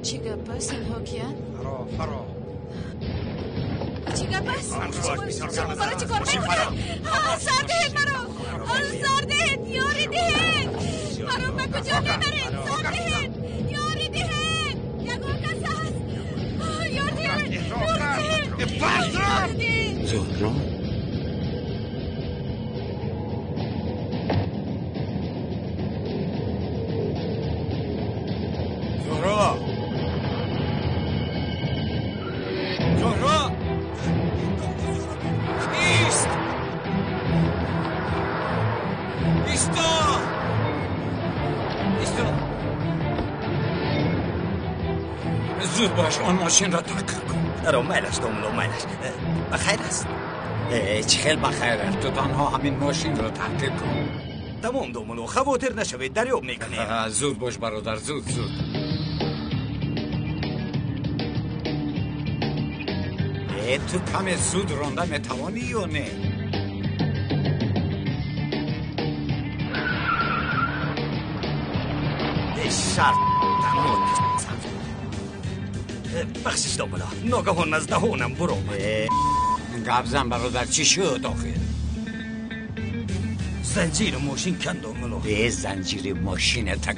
Чӣ гап аст? Инҳо киянд? Фаро, фаро. Чӣ гап аст? Шумо маро чӣ кор мекунед? Сар диҳед маро! Сар диҳед! Ёрӣ диҳед! Маро ба куҷо мебаред? Сар диҳед! Ёрӣ диҳед! Ягон кас аст? Ёр диҳед! Ёр диҳед! Ёр диҳед! Зуҳро? Зуҳро! Зуҳро! Ист! Исто! Исто! Зуд бош, он мошинро таҳқиқ кун. Аро, майлаш, домулло, майлаш. Ба хайр аст? Чӣ хел ба хайр аст? Ту танҳо ҳамин мошинро таҳқиқ кун. Тамом, домулло, хавотир нашавед, дарёб мекунем. Зуд бош, бародар, зуд, зуд. Ту каме зуд ронда метавонӣ ё не? Шарт бахшиш, домулло, ногаҳон аз даҳонам буромад. Гап зан, бародар, чӣ шуд охир? Занҷири мошин канд, домулло. Занҷири мошината.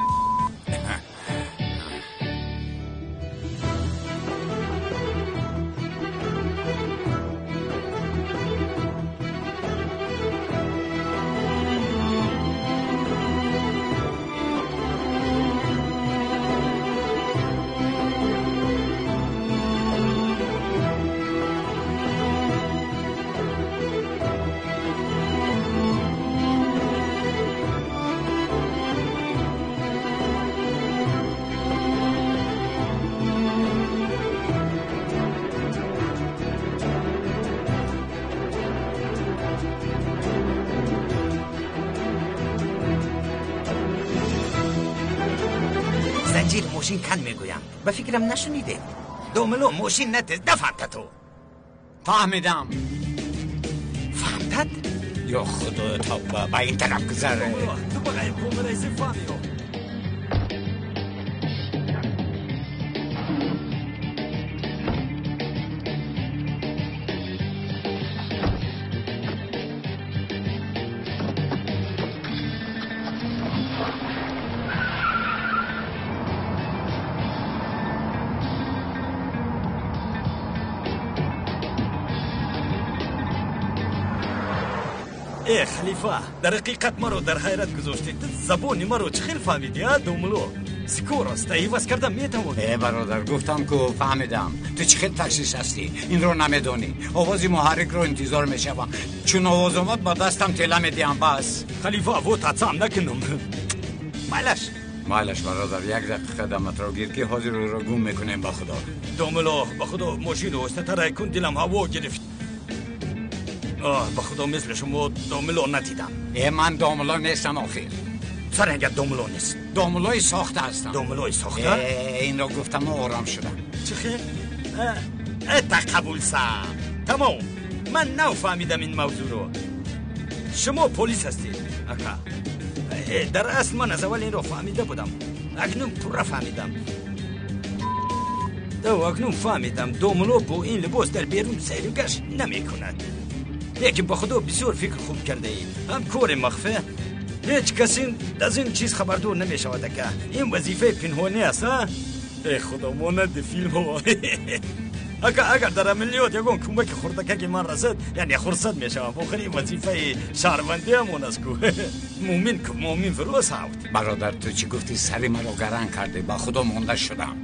Занҷири мошин канд мегӯям. Ба фикрам нашунидед. Домулло, мошин натез, нафаҳмта ту. Фаҳмидам. Фаҳмтад? Ё худо, тавба, ба ин тараф гузар. Ту ба ғайр комираиси фаҳмиё. Э, халифа, дар ҳақиқат маро дар ҳайрат гузоштед. Ту забони маро чӣ хел фаҳмидӣ, а, домулло? Скорость иваз карда метавонӣ. Э, бародар, гуфтам ку фаҳмидам. Ту чӣ хел таксист ҳастӣ? Инро намедонӣ. Овози муҳаррикро интизор мешавам. Чун овоз омад, ба дастам тела медиҳам, бас. Халифа, вот атсам накунам. Майлаш. Майлаш, бародар, як дақиқа даматро гир, ки ҳозир ӯро гум мекунем, ба худо. Домулло, ба худо, мошину остатарай кун, дилам ҳаво гирифт. Ба худо, мисли шумо домулло надидам. Э, ман домулло нестам охир. Сарангат домулло нест. Домуллои сохта ҳастам. Домуллои сохта? Инро гуфтаму ором шудам. Чӣ хел? Та қабул сам. Тамом. Ман нав фаҳмидам ин мавзӯъро. Шумо полис ҳастед, ака. Дар асл ман аз аввал инро фаҳмида будам. Акнун пурра фаҳмидам. Акнун фаҳмидам, домулло бо ин либос дар берун сайру гашт намекунад. Лекин ба худо бисёр фикр хуб кардаед. Ҳам кори махфӣ. Ҳеҷ кас аз ин чиз хабардор намешавад, ака. Ин вазифаи пинҳонӣ аст, а? Э, худо, монанди филмҳо. Ака, агар дар амалиёт ягон кӯмаки хурдакаки ман расад, яъне хурсанд мешавам. Охир ин вазифаи шаҳрвандиамон аст ку. Мӯмин ку, мӯмин фирӯз ҳавт. Бародар, ту чӣ гуфтӣ? Сари маро гаранг кардӣ. Ба худо монда шудам.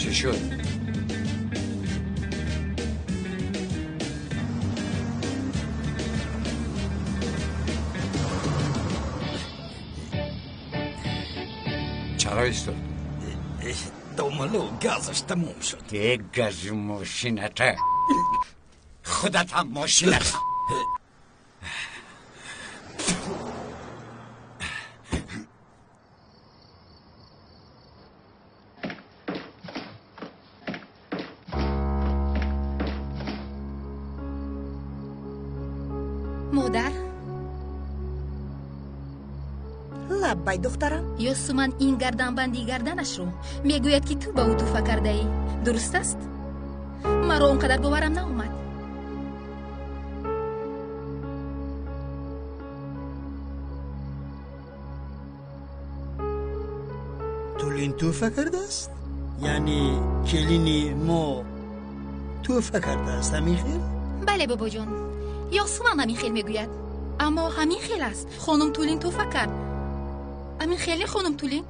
Чӣ шуд? Чаро истод? Домулло, газаш тамом шуд. Э, гази мошината. Худатам мошината. Модар. Лаббай, духтарам. Ёсуман ин гарданбанди гарданашро мегӯяд, ки ту ба ӯ туҳфа кардаӣ. Дуруст аст? Маро он қадар боварам наомад. Тулин туҳфа кардааст? Яъне келини мо туҳфа кардааст, ҳамин хел? Бале, бобоҷон, Ёсуман ҳамин хел мегӯяд. Аммо ҳамин хел аст. Хонум Тулин туҳфа кард. Ҳамин хеле, хонум Тулин?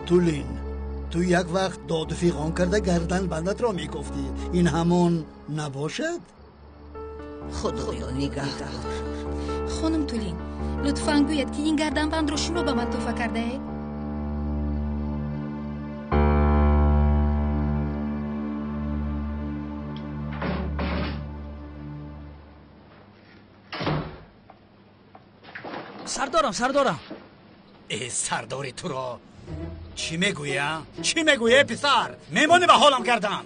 Тулин, ту як вақт доду фиғон карда гарданбандатро мегуфтӣ. Ин ҳамон набошад? Худоё нигаҳдор. Хонум Тулин, лутфан гӯяд, ки ин гарданбандро шумо ба ман туҳфа кардаед? Сардорам, сардорам. Э, сардори туро чӣ мегӯя? Чӣ мегӯя, писар? Мемонӣ ба ҳолам кардан.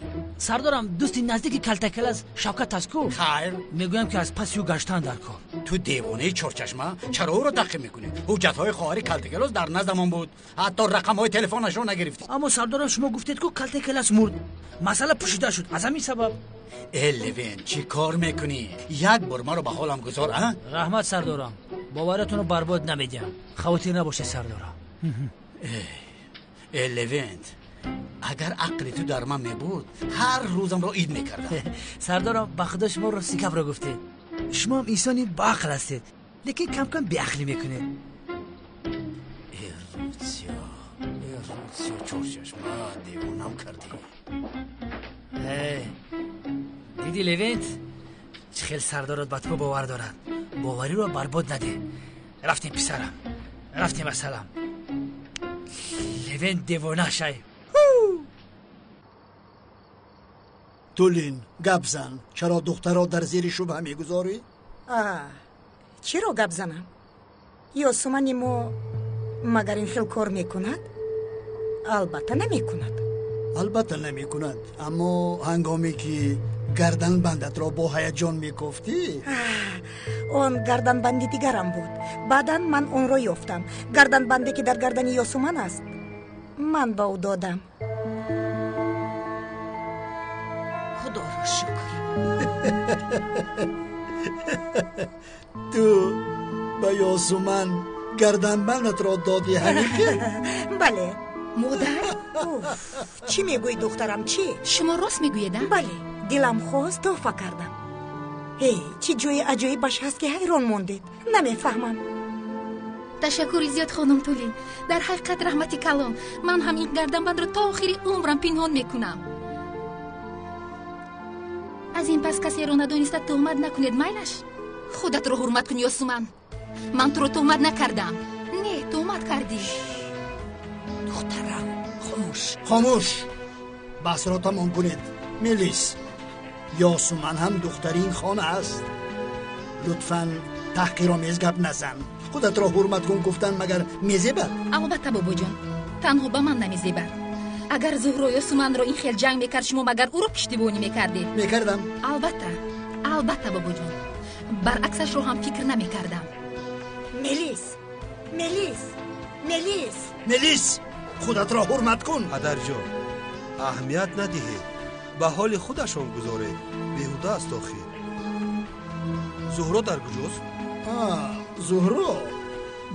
Сардорам, дӯсти наздики Калтакалас Шавкат аст ку? Хайр. Мегӯям, ки аз паси ӯ гаштан дар кор. Ту девонаи чорчашма, чаро ӯро таҳқиқ мекунӣ? Ҳуҷҷатҳои хоҳари Калтакалас дар наздамон буд, ҳатто рақамҳои телефонашро нагирифтӣ. Аммо сардорам, шумо гуфтед ку Калтакалас мурд, масъала пӯшида шуд, аз ҳамин сабаб. Э, Левен, чӣ кор мекунӣ? Як бор маро ба ҳолам гузор, а? Раҳмат, сардорам, боваратонро барбод намедиҳам. Хавотир набошед, сардорам. Э, Левент, агар ақли ту дар ман мебуд, ҳар рӯзамро ид мекардам. Сардорам, ба худо шумо рости гапро гуфтед. Шумо ҳам инсони баақл ҳастед, лекин кам-кам беақлӣ мекунед. Э, Русиё, э, Русиё, чорчашма, девонам кардӣ. Диди, Левент, чӣ хел сардорот ба ту бовар дорад. Бовариро барбод надеҳ. Рафтем, писарам, рафтем, ассалам. Левент девона шай. Тулин, гап зан. Чаро духтарро дар зери шубҳа мегузорӣ? Чиро гап занам? Ёсумани мо магар ин хел кор мекунад? Албатта намекунад. Албатта намекунад, аммо ҳангоме ки гарданбандатро бо ҳаяҷон мекофтӣ. Он гарданбанди дигарам буд. Баъдан ман онро ёфтам. Гарданбанде ки дар гардани Ёсуман аст, ман ба ӯ додам. Худоро шукр. Ту ба Ёсуман гарданбандатро додӣ, ҳамин хел? Бале. Модар? Чӣ мегӯӣ, духтарам, чӣ? Шумо рост мегӯед, а? Бале, дилам хост, туҳфа кардам. Э, чӣ ҷои аҷоибаш ҳаст, ки ҳайрон мондед? Намефаҳмам. Ташаккури зиёд, хонум Тулин. Дар ҳақиқат раҳмати калон. Ман ҳам ин гарданбандро то охири умрам пинҳон мекунам. Аз ин пас касеро надониста туҳмат накунед, майлаш? Худатро ҳурмат кун, Ёсуман. Ман туро туҳмат накардам. Не, туҳмат кардӣ. Духтарам, хомӯш. Хомӯш, баҳсро тамом кунед. Мелис, Ёсуман ҳам духтари ин хона аст. Лутфан таҳқиромез гап назан. Худатро ҳурмат кун гуфтан магар мезебад? Албатта, бобоҷон, танҳо ба ман намезебад. Агар Зуҳро Ёсуманро ин хел ҷанг мекард, шумо магар ӯро пуштибонӣ мекардед? Мекардам. Албатта, албатта, бобоҷон, баръаксашро ҳам фикр намекардам. Мелис, Мелис, Мелис! Мелис, худатро ҳурмат кун. Падарҷон, аҳамият надиҳед, ба ҳоли худашон гузоред. Беҳуда аст охир. Зуҳро дар куҷост? Зуҳро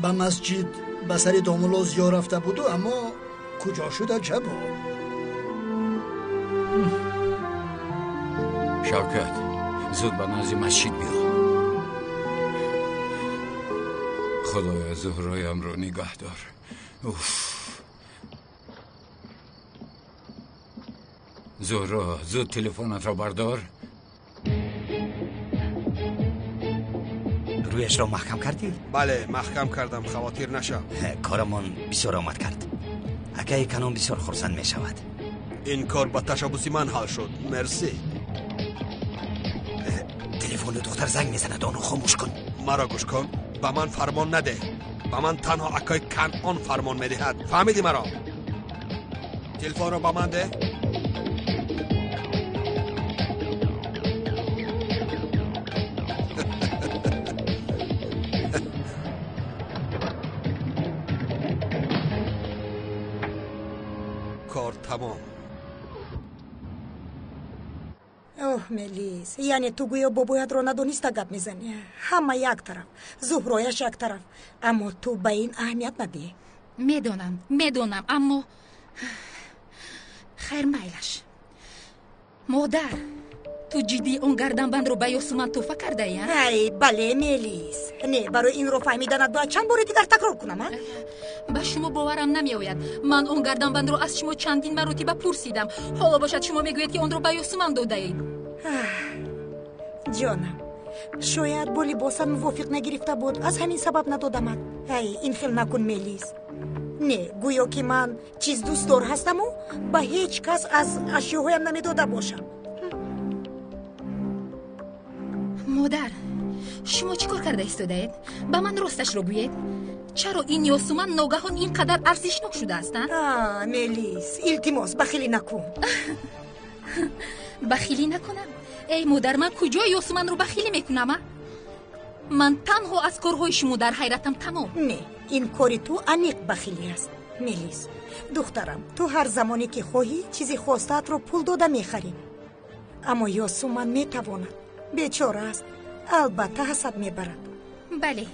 ба масҷид ба сари домулло зиёр рафта буду, аммо куҷо шуда ҷабо? Шавкат, зуд ба назди масҷид биё. Худоё, Зуҳроямро нигаҳ дор. Уф. Зуҳро, зуд телефонатро бардор. Рӯяшро маҳкам кардӣ? Бале, маҳкам кардам, хавотир нашав. Корамон бисёр омад кард. Акаи Канон бисёр хурсанд мешавад. Ин кор ба ташаббуси ман ҳал шуд. Мерсӣ. Телефони духтар занг мезанад, онро хомӯш кун. Маро гӯш кун, ба ман фармон надеҳ. Ба ман танҳо акаи Канон фармон медиҳад. Фаҳмидӣ маро? Телефонро ба ман деҳ. Оҳ, Мелис, яъне ту гӯё бобоятро надониста гап мезанӣ. Ҳама як тараф, Зуҳрояш як тараф, аммо ту ба ин аҳамият надиҳ. Медонам, медонам, аммо хайр, майлаш. Модар, ту ҷиддӣ он гарданбандро ба Ёсуман тӯҳфа кардаӣ? Ай, бале, Мелис. Не, барои инро фаҳмиданат бояд чанд бори дигар такрор кунам, а? Ба шумо боварам намеояд. Ман он гарданбандро аз шумо чандин маротиба пурсидам. Ҳоло бошад шумо мегӯед, ки онро ба Ёсуман додаед. Ҷонам, шояд бо либосам мувофиқ нагирифта буд, аз ҳамин сабаб надодамад. Ай, ин хел накун, Мелис. Не, гӯё ки ман чиз дӯстдор ҳастаму ба ҳеҷ кас аз ашёҳоям намедода бошам. Модар, шумо чӣ кор карда истодаед? Ба ман росташро гӯед. Чаро ин Ёсуман ногаҳон ин қадар арзишнок шудааст? Мелис, илтимос, бахилӣ накун. Бахилӣ накунам? Эй модар, ман куҷо Ёсуманро бахилӣ мекунам? Ман танҳо аз корҳои шумо дар ҳайратам, тамом. Не, ин кори ту аниқ бахилӣ аст. Мелис, духтарам, ту ҳар замоне ки хоҳӣ чизи хостаатро пул дода мехарӣ. Аммо Ёсуман метавонад. Бечора аст, албатта ҳасад мебарад. Бале,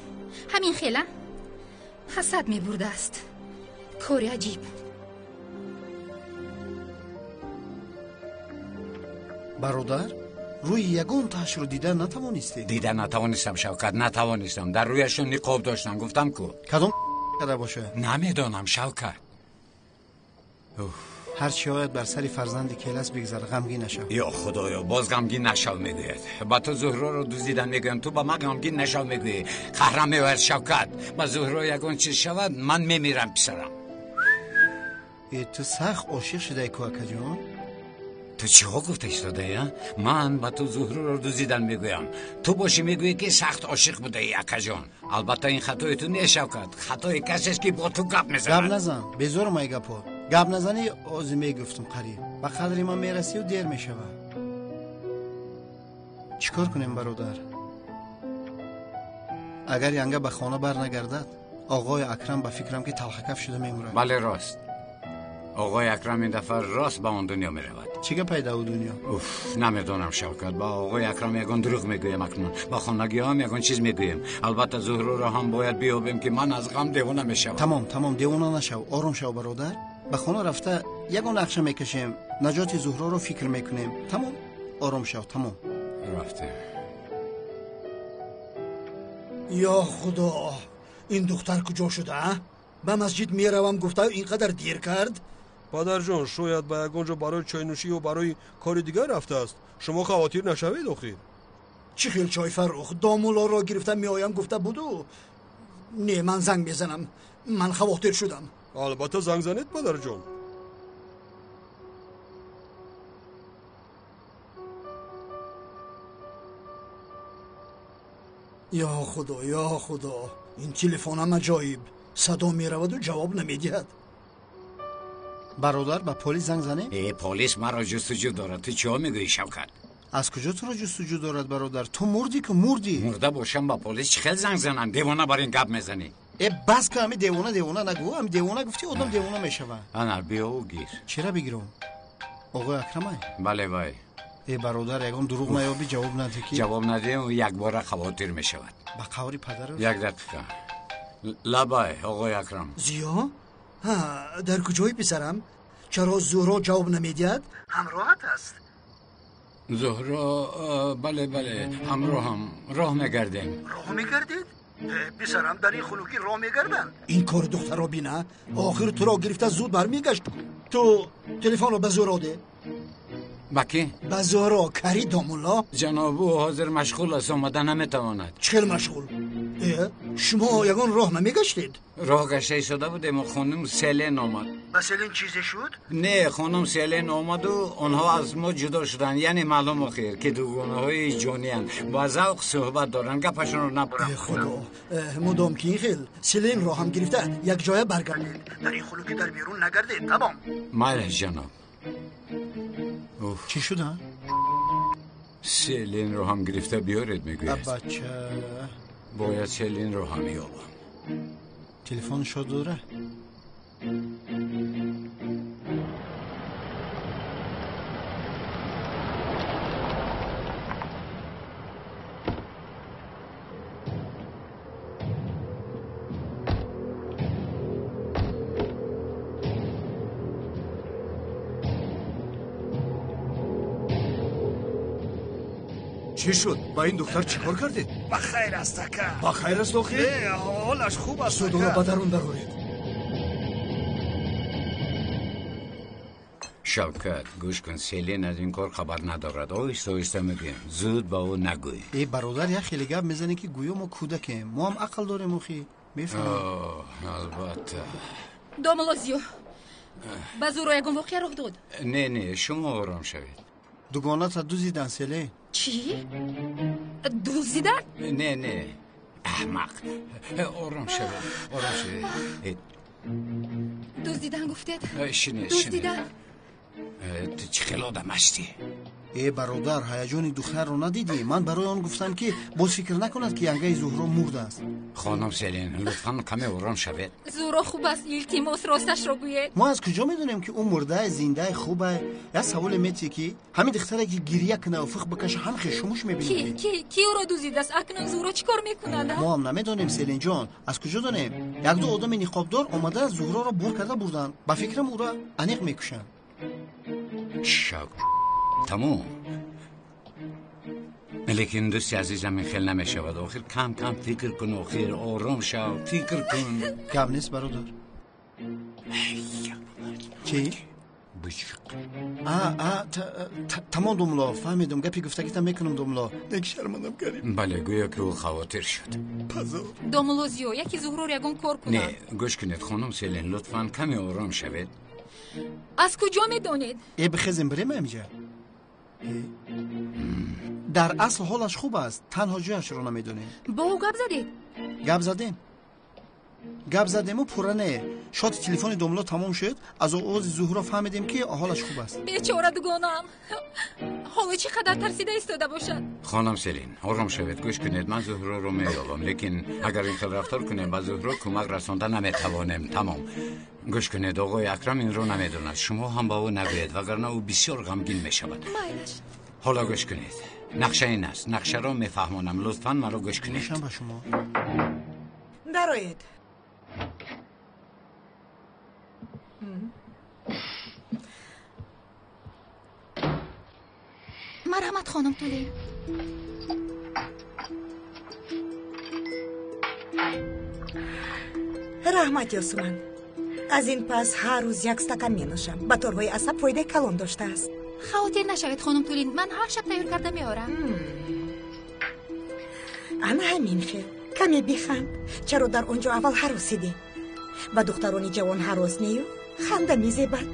ҳамин хела ҳасад мебурдааст. Кори аҷиб. Бародар, рӯи ягон таашро дида натавонистед? Дида натавонистам, Шавкат, натавонистам. Дар рӯяшон ниқоб доштам, гуфтам ку. Кадом када бошад? Намедонам, Шавкат. Ҳар чӣ ояд бар сари фарзанди келас бигзар, ғамгин нашав. Ё Худоё, боз ғамгин нашав мегӯяд. Ба ту Зуҳроро дуздидан мегӯям, ту ба ман ғамгин нашав мегӯӣ. Қаҳрам меояд, Шавкат. Ба Зуҳро ягон чиз шавад, ман мемирам, писарам. Ту сахт ошиқ шудаи ку, акаҷон? Ту чиҳо гуфта истодаӣ? Ман ба ту Зуҳроро дуздидан мегӯям, ту бошӣ мегӯӣ, ки сахт ошиқ будаӣ, акаҷон. Албатта ин хатои ту нест, Шавкат, хатои касест, ки бо ту гап мезанад. Гап назан, безорам ай гапҳо. Гап назанӣ, ози мегуфтум қариб. Ба қадри ман мерасию дер мешавад. Чӣ кор кунем, бародар? Агар янга ба хона бар нагардад, оғои Акрам ба фикрам, ки талхакаф шуда мемурад. Бале, рост. Оғои Акрам ин дафъа рост ба он дунё меравад. Чӣ гап пайда у дунё? Уф, намедонам, Шавкат. Ба оғои Акрам ягон дурӯғ мегӯям акнун. Ба хонагиҳоам ягон чиз мегӯем. Албатта Зуҳроро ҳам бояд биёбем, ки ман аз ғам девона мешавам. Тамом, тамом, девона нашав, ором шав, бародар. Ба хона рафта ягон нақша мекашем, наҷоти Зуҳроро фикр мекунем. Тамом, ором шав, тамом. Рафтем. Ё Худо, ин духтар куҷо шуда? Ба масҷид меравам гуфта, ин қадар дер кард? Падарҷон, шояд ба ягон ҷо барои чойнӯшӣ ё барои кори дигар рафтааст. Шумо хавотир нашавед охир. Чӣ хел чой, Фаррух? Домуллоро гирифта меоям гуфта буду. Не, ман занг мезанам. Ман хавотир шудам. Албатта занг занед, падарҷон. Ё Худо, ё Худо, ин телефонам аҷоиб. Садо мераваду ҷавоб намедиҳад. Бародар, ба полис занг занем? Э, полис маро ҷустуҷӯ дорад. Ту чиҳо мегӯӣ, Шавкат? Аз куҷо туро ҷустуҷӯ дорад, бародар? Ту мурдӣ ку, мурдӣ. Мурда бошам, ба полис чӣ хел занг занам? Девона бар ин гап мезанӣ. Э, бас ку, ҳами девона девона нагӯ. Ҳами девона гуфтӣ, одам девона мешавад. Ана, биёву гир. Чира бигирам? Оғои Акрамай? Бале, вай. Э, бародар, ягон дурӯғ наёбӣ, ҷавоб надиҳ ки. Ҷавоб надиҳем, якбора хавотир мешавад. Ба қаври падараш? Як дақиқа. Лабай, оғои Акрам. Зиё? Ҳа, дар куҷои писарам? Чаро Зуҳро ҷавоб намедиҳад? Ҳамроҳат аст? Зуҳро, бале, бале, ҳамроҳам. Роҳ мегардем. Роҳ мегардед? Писарам, дар ин хунукӣ роҳ мегарданд? Ин кори духтарро бина. Охир туро гирифта зуд бармегашт. Ту телефонро ба Зуҳро де. Ба кӣ? Ба Зуҳро, кари домулло. Ҷаноб, ӯ ҳозир машғул аст, омада наметавонад. Чӣ хел машғул? Шумо ягон роҳ намегаштед? Роҳ гашта истода будем, хонум Селен омад. Ба Селен чизе шуд? Не, хонум Селен омаду онҳо аз мо ҷудо шуданд. Яъне маълум охир, ки дугонаҳои ҷониянд, ба завқ суҳбат доранд, гапашонро набурам. Худо, мудом ки ин хел Селенро ҳам гирифта якҷоя баргардед. Дар ин хунукӣ дар берун нагардед, тамом. Майли, ҷаноб. Чӣ шуда? Селенро ҳам гирифта биёред, мегӯяд. Бача, бояд Селенро ҳам ёбам. Телефон шод дора? Чӣ шуд? Ба ин духтар чӣ кор кардед? Ба хайр аст, ака. Ба хайр аст охир? Не, ҳолаш хуб аст. Зуд ӯро ба дарун дароред. Шавкат, гӯш кун, Селин аз ин кор хабар надорад. Оҳиста оҳиста мегӯем. Зуд ба ӯ нагӯй. Э бародар, як хеле гап мезанӣ ки гӯё мо кӯдакем. Мо ҳам ақл дорем охи. Мефаҳмем. Албатта. Домулло Зиё, ба Зуҳро ягон воқеа рух дод? Не, не, шумо ором шавед. Дугоната дузидан, Селин. Чӣ? Дуздидан? Не, не, аҳмақ. Ором шавед, ором шавед. Дуздидан гуфтед? Шинед, дуздидан. Ту чӣ хел одам ҳастӣ? Э бародар, ҳаяҷони духтарро надидӣ? Ман барои он гуфтам ки боз фикр накунад ки янгаи Зуҳро мурдааст. Хонум Селин, лутфан каме ором шавед. Зуҳро хуб аст, илтимос росташро гӯед. Мо аз куҷо медонем ки ӯ мурдае, зиндае, хубае? Як саволе метиҳӣ ки ҳамин духтаре ки гирья кунаву фих бикаша ҳам хешумуш мебинем. Ки ӯро дуздидааст? Акнун Зуҳро чӣ кор мекунад? Мо ҳам намедонем, Селинҷон. Аз куҷо донем? Якду одами ниқобдор омада Зуҳроро бор карда бурданд. Ба фикрам ӯро аниқ мекушанд. Шак тамом. Лекин дӯсти азизам, ин хел намешавад. Охир кам кам фикр кун, охир ором шав, фикр кун. Гап нест, бародар. Чӣ? Тамом, домулло, фаҳмидум. Гапи гуфтагита мекунам, домулло. Нек шармандам карим. Бале, гӯё ки ӯ хавотир шуд. Пазор. Домулло Зиё, яке Зуҳрор ягон кор кунад. Не, гӯш кунед, хонум Селин, лутфан каме ором шавед. Аз куҷо медонед? Э бихезем, бирем амҷа. Дар асл ҳолаш хуб аст, танҳо ҷояшро намедонем. Бо ӯ гап задед? Гап задем. Гап задему пурра не. Шоти телефони домулло тамом шуд, аз овози Зуҳро фаҳмидем ки ҳолаш хуб аст. Бечора дугонаам. Ҳоло чӣ қадар тарсида истода бошад? Хонум Селин, ором шавед, гӯш кунед, ман Зуҳроро меёбам, лекин агар ин хел рафтор кунем, ба Зуҳро кӯмак расонда наметавонем. Тамом. Гӯш кунед, оғои Акрам инро намедонад. Шумо ҳам ба ӯ нагӯед, вагарна ӯ бисёр ғамгин мешавад. Майлаш. Ҳоло гӯш кунед. Нақша ин аст. Нақшаро мефаҳмонам. Лутфан маро гӯш кунед. Гӯшам ба шумо. Дароед. Марҳамат, хонум Тулин. Раҳмат, Ёсуман. Аз ин пас ҳар рӯз як стакан менӯшам. Ба торҳои асаб фоидаи калон доштааст. Хавотир нашавед, хонум Тулин, ман ҳар шаб тайёр карда меорам. Ана ҳамин хел. Каме биханд. Чаро дар он ҷо аввал ҳаросидӣ? Ба духтарони ҷавон ҳарос нею ханда мезебад.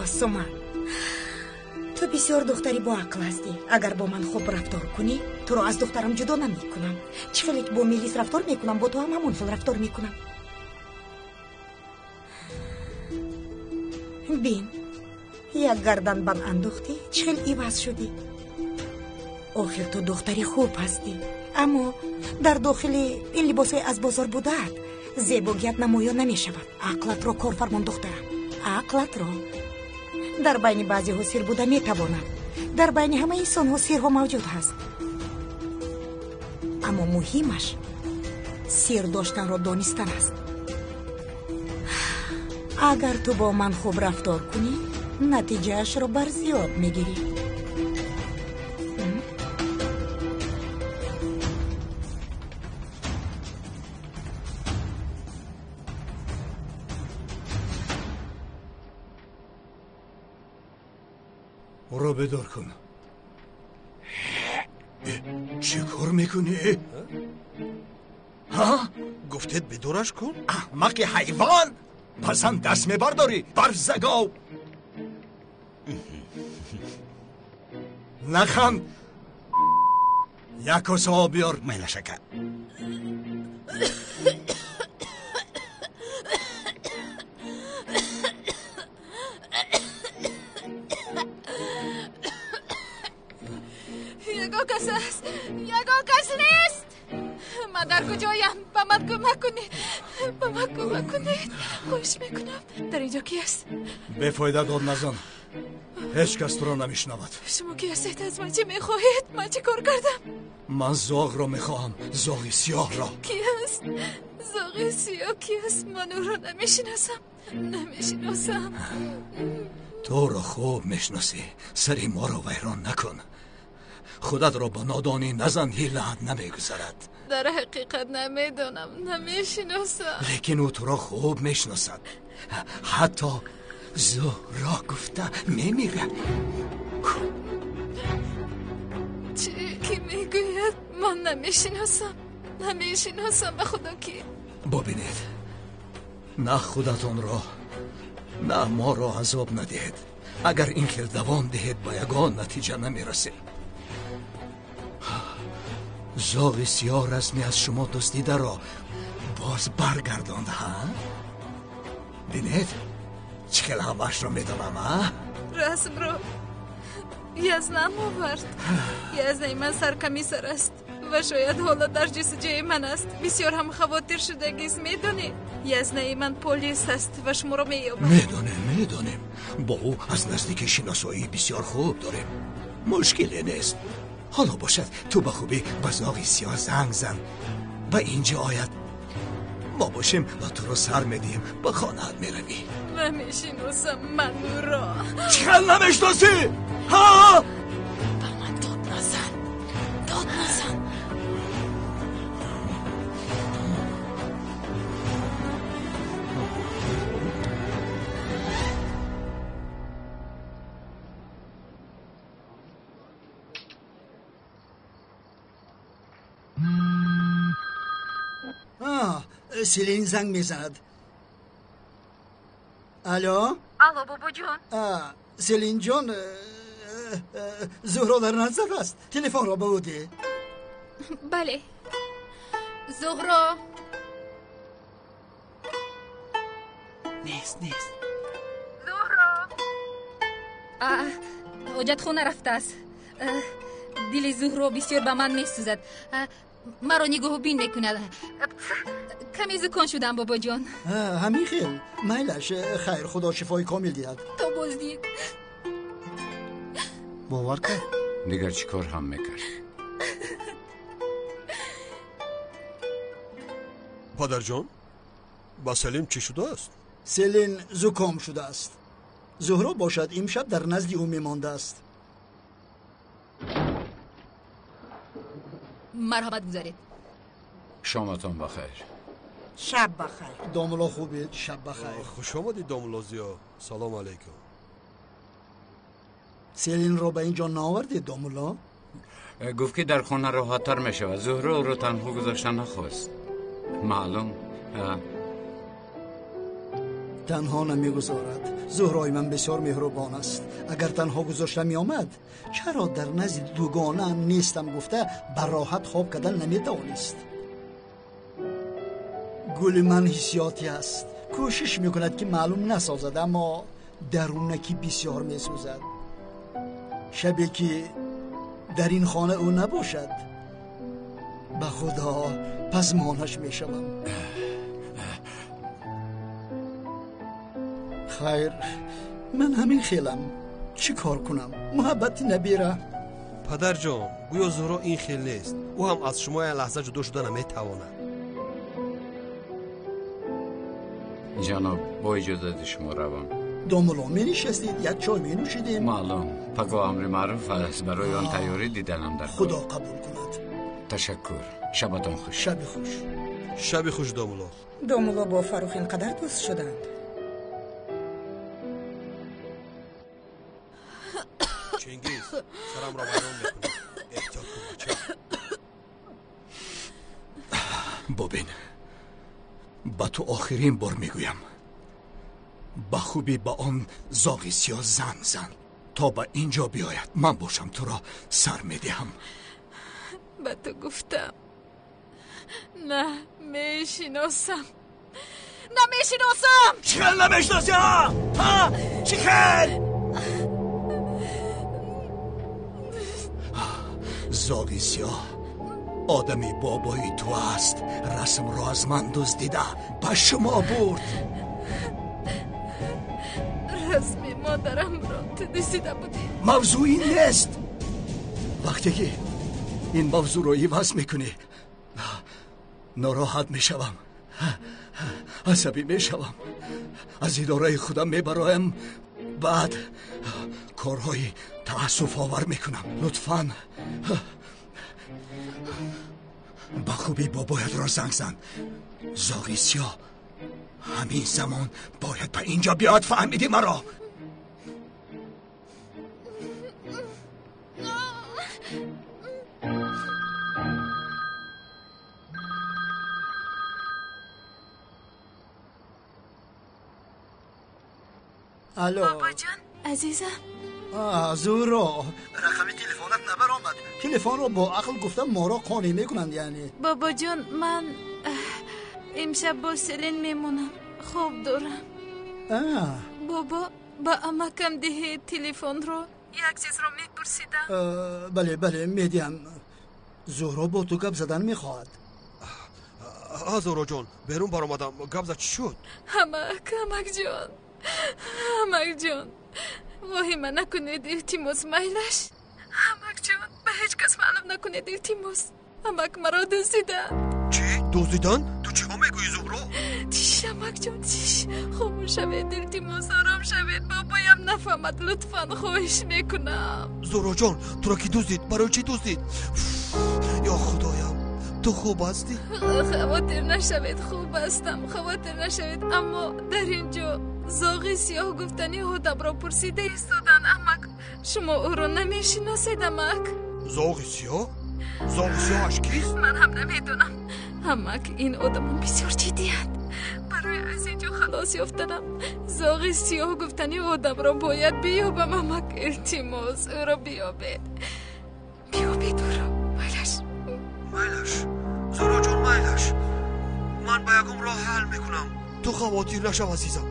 Ёсуман, ту бисёр духтари боақл ҳастӣ. Агар бо ман хуб рафтор кунӣ, туро аз духтарам ҷудо намекунам. Чӣ хеле ки бо Мелис рафтор мекунам, бо ту ҳам ҳамон хел рафтор мекунам. Бин, як гарданбанд андохтӣ, чӣ хел иваз шудӣ. Охир ту духтари хуб ҳастӣ, аммо дар дохили ин либосҳои аз бозор будаат зебогият намоён намешавад. Ақлатро кор фармон, духтарам, ақлатро. Дар байни баъзеҳо сир буда метавонад. Дар байни ҳамаи инсонҳо сирҳо мавҷуд ҳаст. Аммо муҳимаш сир доштанро донистан аст. Агар ту бо ман хуб рафтор кунӣ, натиҷаашро барзиёд мегирӣ. ӯро бедор кун. Чӣ кор мекунӣ? Ҳа? Гуфтед бедораш кун? Аҳмақи ҳайвон! Ба зан даст мебардорӣ, барзагов! Наханд! Як коса об биёр. Майлаш, ака. Ягон кас аст, ягон кас нест. Ман дар куҷоям? Ба ман кӯмак кунед, ба ман кӯмак кунед. Хоҳиш мекунам. Дар инҷо ки аст? Бефоида дод назан. Ҳеҷ кас туро намешнавад. Шумо ки ҳастед? Аз ман чӣ мехоҳед? Ман чӣ кор кардам? Ман зоғро мехоҳам, зоғи сиёҳро. Ки аст? Зоғи сиёҳ ки аст? Ман ӯро намешиносам, намешиносам. Туро хуб мешиносӣ, сари моро вайрон накун. Худатро ба нодонӣ назан, ҳилаат намегузарад. Дар ҳақиқат намедонам, намешиносам. Лекин ӯ туро хуб мешиносад. Ҳатто Зуҳро гуфта мемирад. Чӣ ки мегӯяд, ман намешиносам, намешиносам, ба худо ки. Бубинед, на худатонро, на моро азоб надиҳед. Агар ин хел давом диҳед, ба ягон натиҷа намерасем. Зоғи сиёҳ расми аз шумо дуздидаро боз баргардонд, ҳа? Бинед, чӣ хел ҳамаашро медонам, а? Расмро Язнам овард. Язнаи ман саркамисар аст ва шояд ҳоло дар ҷустуҷӯи ман аст. Бисёр ҳам хавотир шудагист, медонӣ? Язнаи ман полис аст ва шуморо меёбад. Медонем, медонем. Бо ӯ аз наздики шиносоии бисёр хуб дорем. Мушкиле нест. Ҳоло бошад, ту ба хубӣ ба зоғи сиёҳ занг зан, ба инҷо ояд. Мо бошем ва туро сар медиҳем, ба хонаат меравӣ. Намешиносам ман ӯро. Чӣ хел намешиносӣ? Ҳа? Ба ман дод назан, дод назан. Селин занг мезанад. Алло? Алло, бобоҷон. Селинҷон, Зуҳро дар назар аст. Телефонро ба ӯ деҳ. Бале. Зуҳро. Нест, нест. Зуҳро. Ҳоҷатхона рафтааст. Дили Зуҳро бисёр ба ман месӯзад. Маро нигоҳубин мекунад. Каме зукон шудам, бобоҷон. Ҳамин хел. Майлаш, хайр, худо шифои комил диҳад. То боздид. Бовар кард? Дигар чӣ кор ҳам мекард? Падарҷон, ба Селим чӣ шудааст? Селин зуком шудааст. Зуҳро бошад имшаб дар назди ӯ мемондааст. Марҳамат гузаред. Шоматон бахайр. Шаб бахайр. Домулло хубед, шаб бахайр. Хуш омадед, домулло Зиё. Салом алейкум. Селинро ба ин ҷо наовардед, домулло? Гуфт ки дар хона роҳаттар мешавад. Зуҳро ӯро танҳо гузошта нахост. Маълум. Танҳо намегузорад. Зуҳрои ман бисёр меҳрубон аст. Агар танҳо гузошта меомад, чаро дар назди дугонаам нестам гуфта ба роҳат хоб кардан наметавонист. Гули ман ҳиссиётӣ аст. Кӯшиш мекунад ки маълум насозад, аммо дарунакӣ бисёр месӯзад. Шабе ки дар ин хона ӯ набошад, ба худо пазмонаш мешавам. Хайр, ман ҳамин хелам. Чӣ кор кунам? Муҳаббати набира. Падарҷон, гӯё Зуҳро ин хел нест. Ӯ ҳам аз шумо як лаҳза ҷудо шуда наметавонад. Ҷаноб, бо иҷозати шумо равам. Домулло, менишастед, як чой менӯшидем. Маълум, пагоҳ амри маъруф аст. Барои он тайёрӣ диданам дар кор. Худо қабул кунад. Ташаккур. Шабатон хуш. Шаби хуш. Шаби хуш, домулло. Домулло бо Фаррух ин қадар дӯст шуданд. Чингиз, сарамро вайрон мекунӣ. Эҳтиёт кун, бача. Бубин, ба ту охирин бор мегӯям, ба хубӣ ба он зоғи сиёҳ занг зан то ба ин ҷо биёяд. Ман бошам туро сар медиҳам. Ба ту гуфтам, на мешиносам, намешиносам. Чӣ хел намешиносӣ? Ҳа, чӣ хел? Зоғи сиёҳ одами бобои ту аст. Расмро аз ман дуздида ба шумо бурд. Расми модарамро ту дуздида будӣ. Мавзӯъ ин нест. Вақте ки ин мавзӯъро иваз мекунӣ, нороҳат мешавам, асабӣ мешавам, аз идораи худам мебароям, Баъд корҳои таассуфовар мекунам. Лутфан ба хубӣ бобоятро занг зан. Зоғи сиёҳ ҳамин замон бояд ба инҷо биёд. Фаҳмидӣ маро? Алло. Бобоҷон, азизам. Зуҳро, рақами телефонат набаромад. Телефонро бо ақл гуфтам моро қонеъ мекунанд яъне. Бобоҷон, ман имшаб бо Селин мемонам. Хоб дорам. Бобо, ба амакам диҳед телефонро. Як чизро мепурсидам. Бале, бале, медиҳам. Зуҳро бо ту гап задан мехоҳад. Зуҳроҷон, берун баромадам. Гап зад чӣ шуд? Амак, амакҷон. Амакҷон, воҳима накунед, илтимос, майлаш. Амакҷон, ба ҳеҷ кас маълум накунед, илтимос. Амак, маро дуздиданд. Чӣ? Дуздиданд? Ту чиҳо мегӯӣ, Зуҳро? Тиш, амакҷон, тиш. Хомӯш шавед, илтимос, ором шавед. Бобоям нафаҳмад, лутфан, хоҳиш мекунам. Зуҳроҷон, туро кӣ дуздид? Барои чӣ дуздид? Ё худоям, ту хуб ҳастӣ? Хавотир нашавед, хуб ҳастам, хавотир нашавед. Аммо дар ин ҷо зоғи сиёҳ гуфтани одамро пурсида истодан. Амак, шумо ӯро намешиносед, амак? Зоғи сиёҳ? Зоғи сиёҳаш кист? Ман ҳам намедонам. Амак, ин одамон бисёр ҷиддиянд. Барои аз ин ҷо халос ёфтанам зоғи сиёҳ гуфтани одамро бояд биёбам. Амак, илтимос, ӯро биёбед. Биёбед ӯро. Майлаш. Майлаш. Зуҳроҷон, майлаш. Ман ба ягон роҳ ҳал мекунам. Ту хавотир нашав, азизам.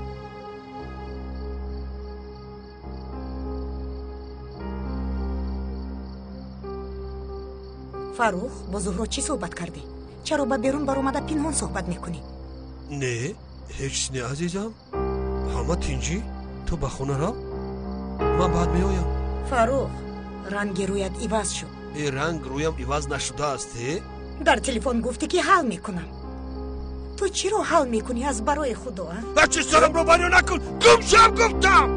Фаррух, бо Зуҳро чӣ суҳбат кардӣ? Чаро ба берун баромада пинҳон суҳбат мекунӣ? Не, ҳеҷ чиз не, азизам. Ҳама тинҷӣ. Ту ба хона рав, ман баъд меоям. Фаррух, ранги рӯят иваз шуд. Э, ранг рӯям иваз нашудааст, э? Дар телефон гуфтӣ, ки ҳал мекунам. Ту чиро ҳал мекунӣ аз барои худо, а? Ба чӣ сарамро барё накун, гум шав гуфтам!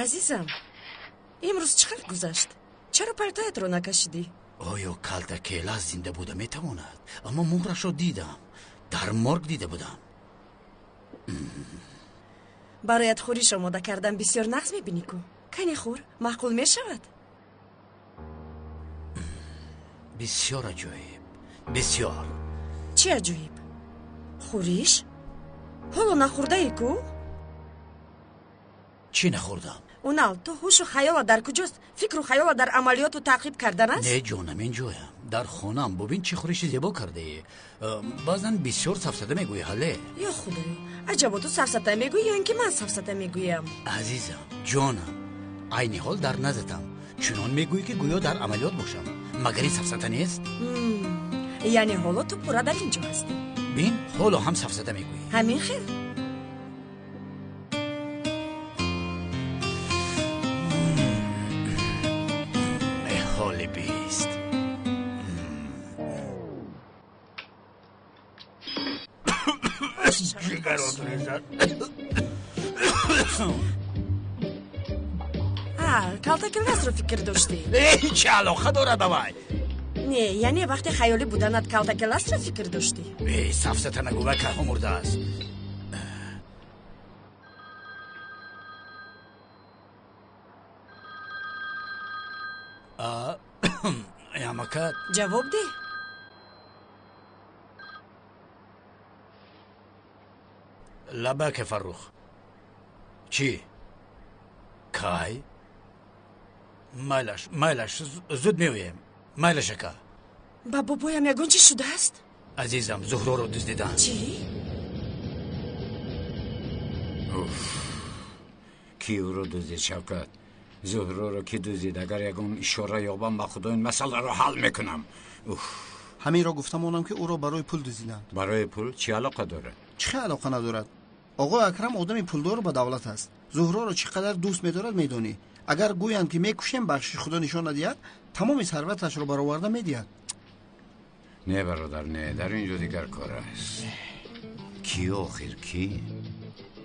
Азизам, имрӯз чӣ хел гузашт? Чаро палтоятро накашидӣ? Оё калтакела зинда буда метавонад? Аммо муҳрашро дидам, дар морг дида будам. Бароят хӯриш омода кардам, бисёр нағз мебинӣ ку. Кани хӯр, маъқул мешавад? Бисёр аҷоиб, бисёр. Чӣ аҷоиб? Хӯриш? Ҳоло нахӯрдаӣ ку? Чӣ нахӯрдам? Унал, ту ҳушу хаёла дар куҷост? Фикру хаёла дар амалиёту таъқиб кардан аст? Не, ҷонам, ин ҷоям. Дар хонаам. Бубин, чӣ хӯриши зебо кардаӣ. Баъзан бисёр сафсата мегӯӣ, ҳале? Ё худоё, аҷабо, ту сафсата мегӯӣ ё ин ки ман сафсата мегӯям? Азизам, ҷонам, айни ҳол дар наздатам. Чунон мегӯӣ, ки гӯё дар амалиёт бошам. Магар ин сафсата нест? Яъне ҳоло ту пурра дар ин ҷо ҳастӣ? Бин, ҳоло ҳам сафсата мегӯӣ. Ҳамин хел? Ҳоли бист. Ҷигарот резад. Калтакеласро фикр доштӣ? Чӣ алоқа дорад ба вай? Не, яъне вақте хаёлӣ буданат калтакеласро фикр доштӣ? Сафсата нагӯ, вай кайҳо мурдааст. Амакат. Ҷавоб деҳ. Лабаке, Фаррух. Чӣ? Кай? Майлаш, майлаш, зуд меоем. Майлаш, ака. Ба бобоям ягон чӣ шудааст? Азизам, Зуҳроро дуздиданд. Чӣ? Кӣ ӯро дуздид, Шавкат? Зуҳроро кӣ дуздид? Агар ягон ишора ёбам, ба худо ин масъаларо ҳал мекунам. Ҳаминро гуфта монам, ки ӯро барои пул дуздиданд. Барои пул чӣ алоқа дорад? Чӣ алоқа надорад? Оғои Акрам одами пулдору ба давлат аст. Зуҳроро чӣ қадар дӯст медорад медонӣ. Агар гӯянд ки мекушем, бахшиши худо нишон надиҳад, тамоми сарваташро бароварда медиҳад. Не бародар, не, дар ин ҷо дигар кор аст. Ки охир ки?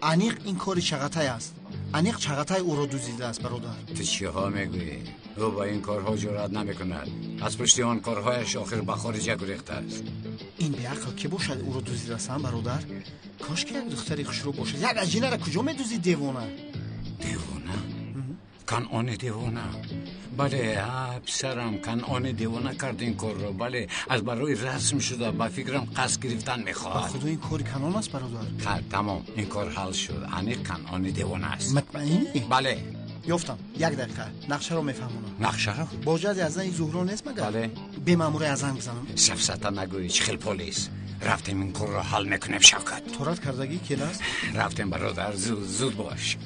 Аниқ ин кори Чағатай аст. Аниқ Чағатай ӯро дуздидааст, бародар. Ту чиҳо мегӯӣ? Ӯ ба ин корҳо ҷуръат намекунад. Аз пушти он корҳояш охир ба хориҷа гурехтааст. Ин беақл ки бошад ӯро дуздидааст, бародар? Кош ки як духтари хушрӯ бошад. Як аҷинаро куҷо медуздид девона? Девона? Канъони девона. Бале, писарам, Канъони девона кард ин корро. Бале, аз барои расм шуда ба фикрам қасд гирифтан мехоҳад. Ба худо ин кори Канъон аст, бародар. Хайр, тамом, ин кор ҳал шуд. Аниқ Канъони девона аст. Мутмаинӣ? Бале. Ёфтам. Як дақиқа. Нақшаро мефаҳмонам. Нақшаро? Боҷади аз зани Зуҳро нест магар? Бале. Бемаъмурӣ аз занг бизанам. Сафсата нагӯӣ, чӣ хел полис. Рафтем ин корро ҳал мекунем, Шавкат. Торат кардагӣ кел аст? Рафтем, бародар, зуд зуд бош.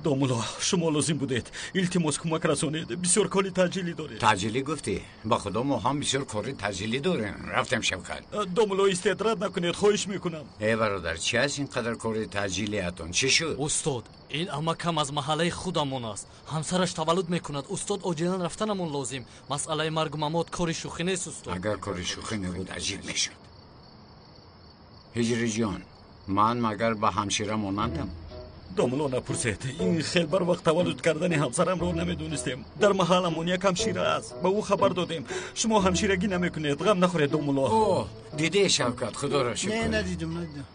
Домулло, шумо лозим будед. Илтимос кӯмак расонед. Бисёр кори таъҷилӣ доред. Таъҷилӣ гуфтӣ? Ба худо мо ҳам бисёр кори таъҷилӣ дорем. Рафтем, Шавкат. Домулло, истед, рад накунед, хоҳиш мекунам. Э бародар, чи аст ин қадар кори таъҷилиятон? Чӣ шуд? Устод, ин амакам аз маҳаллаи худамон аст. Ҳамсараш таваллуд мекунад. Устод, оҷилан рафтанамон лозим. Масъалаи маргу мамот кори шӯхӣ нест, устод. Агар кори шӯхӣ мебуд, аҷиб мешуд. Ҳиҷриҷон, ман магар ба ҳамшира монандам? Домулло, напурсед. Ин хел бар вақт таваллуд кардани ҳамсарамро намедонистем. Дар маҳалламон як ҳамшира аст. Ба ӯ хабар додем. Шумо ҳамширагӣ намекунед. Ғам нахӯред, домулло. О, дидӣ, Шавкат, худоро шукр. Не, надидам, надидам.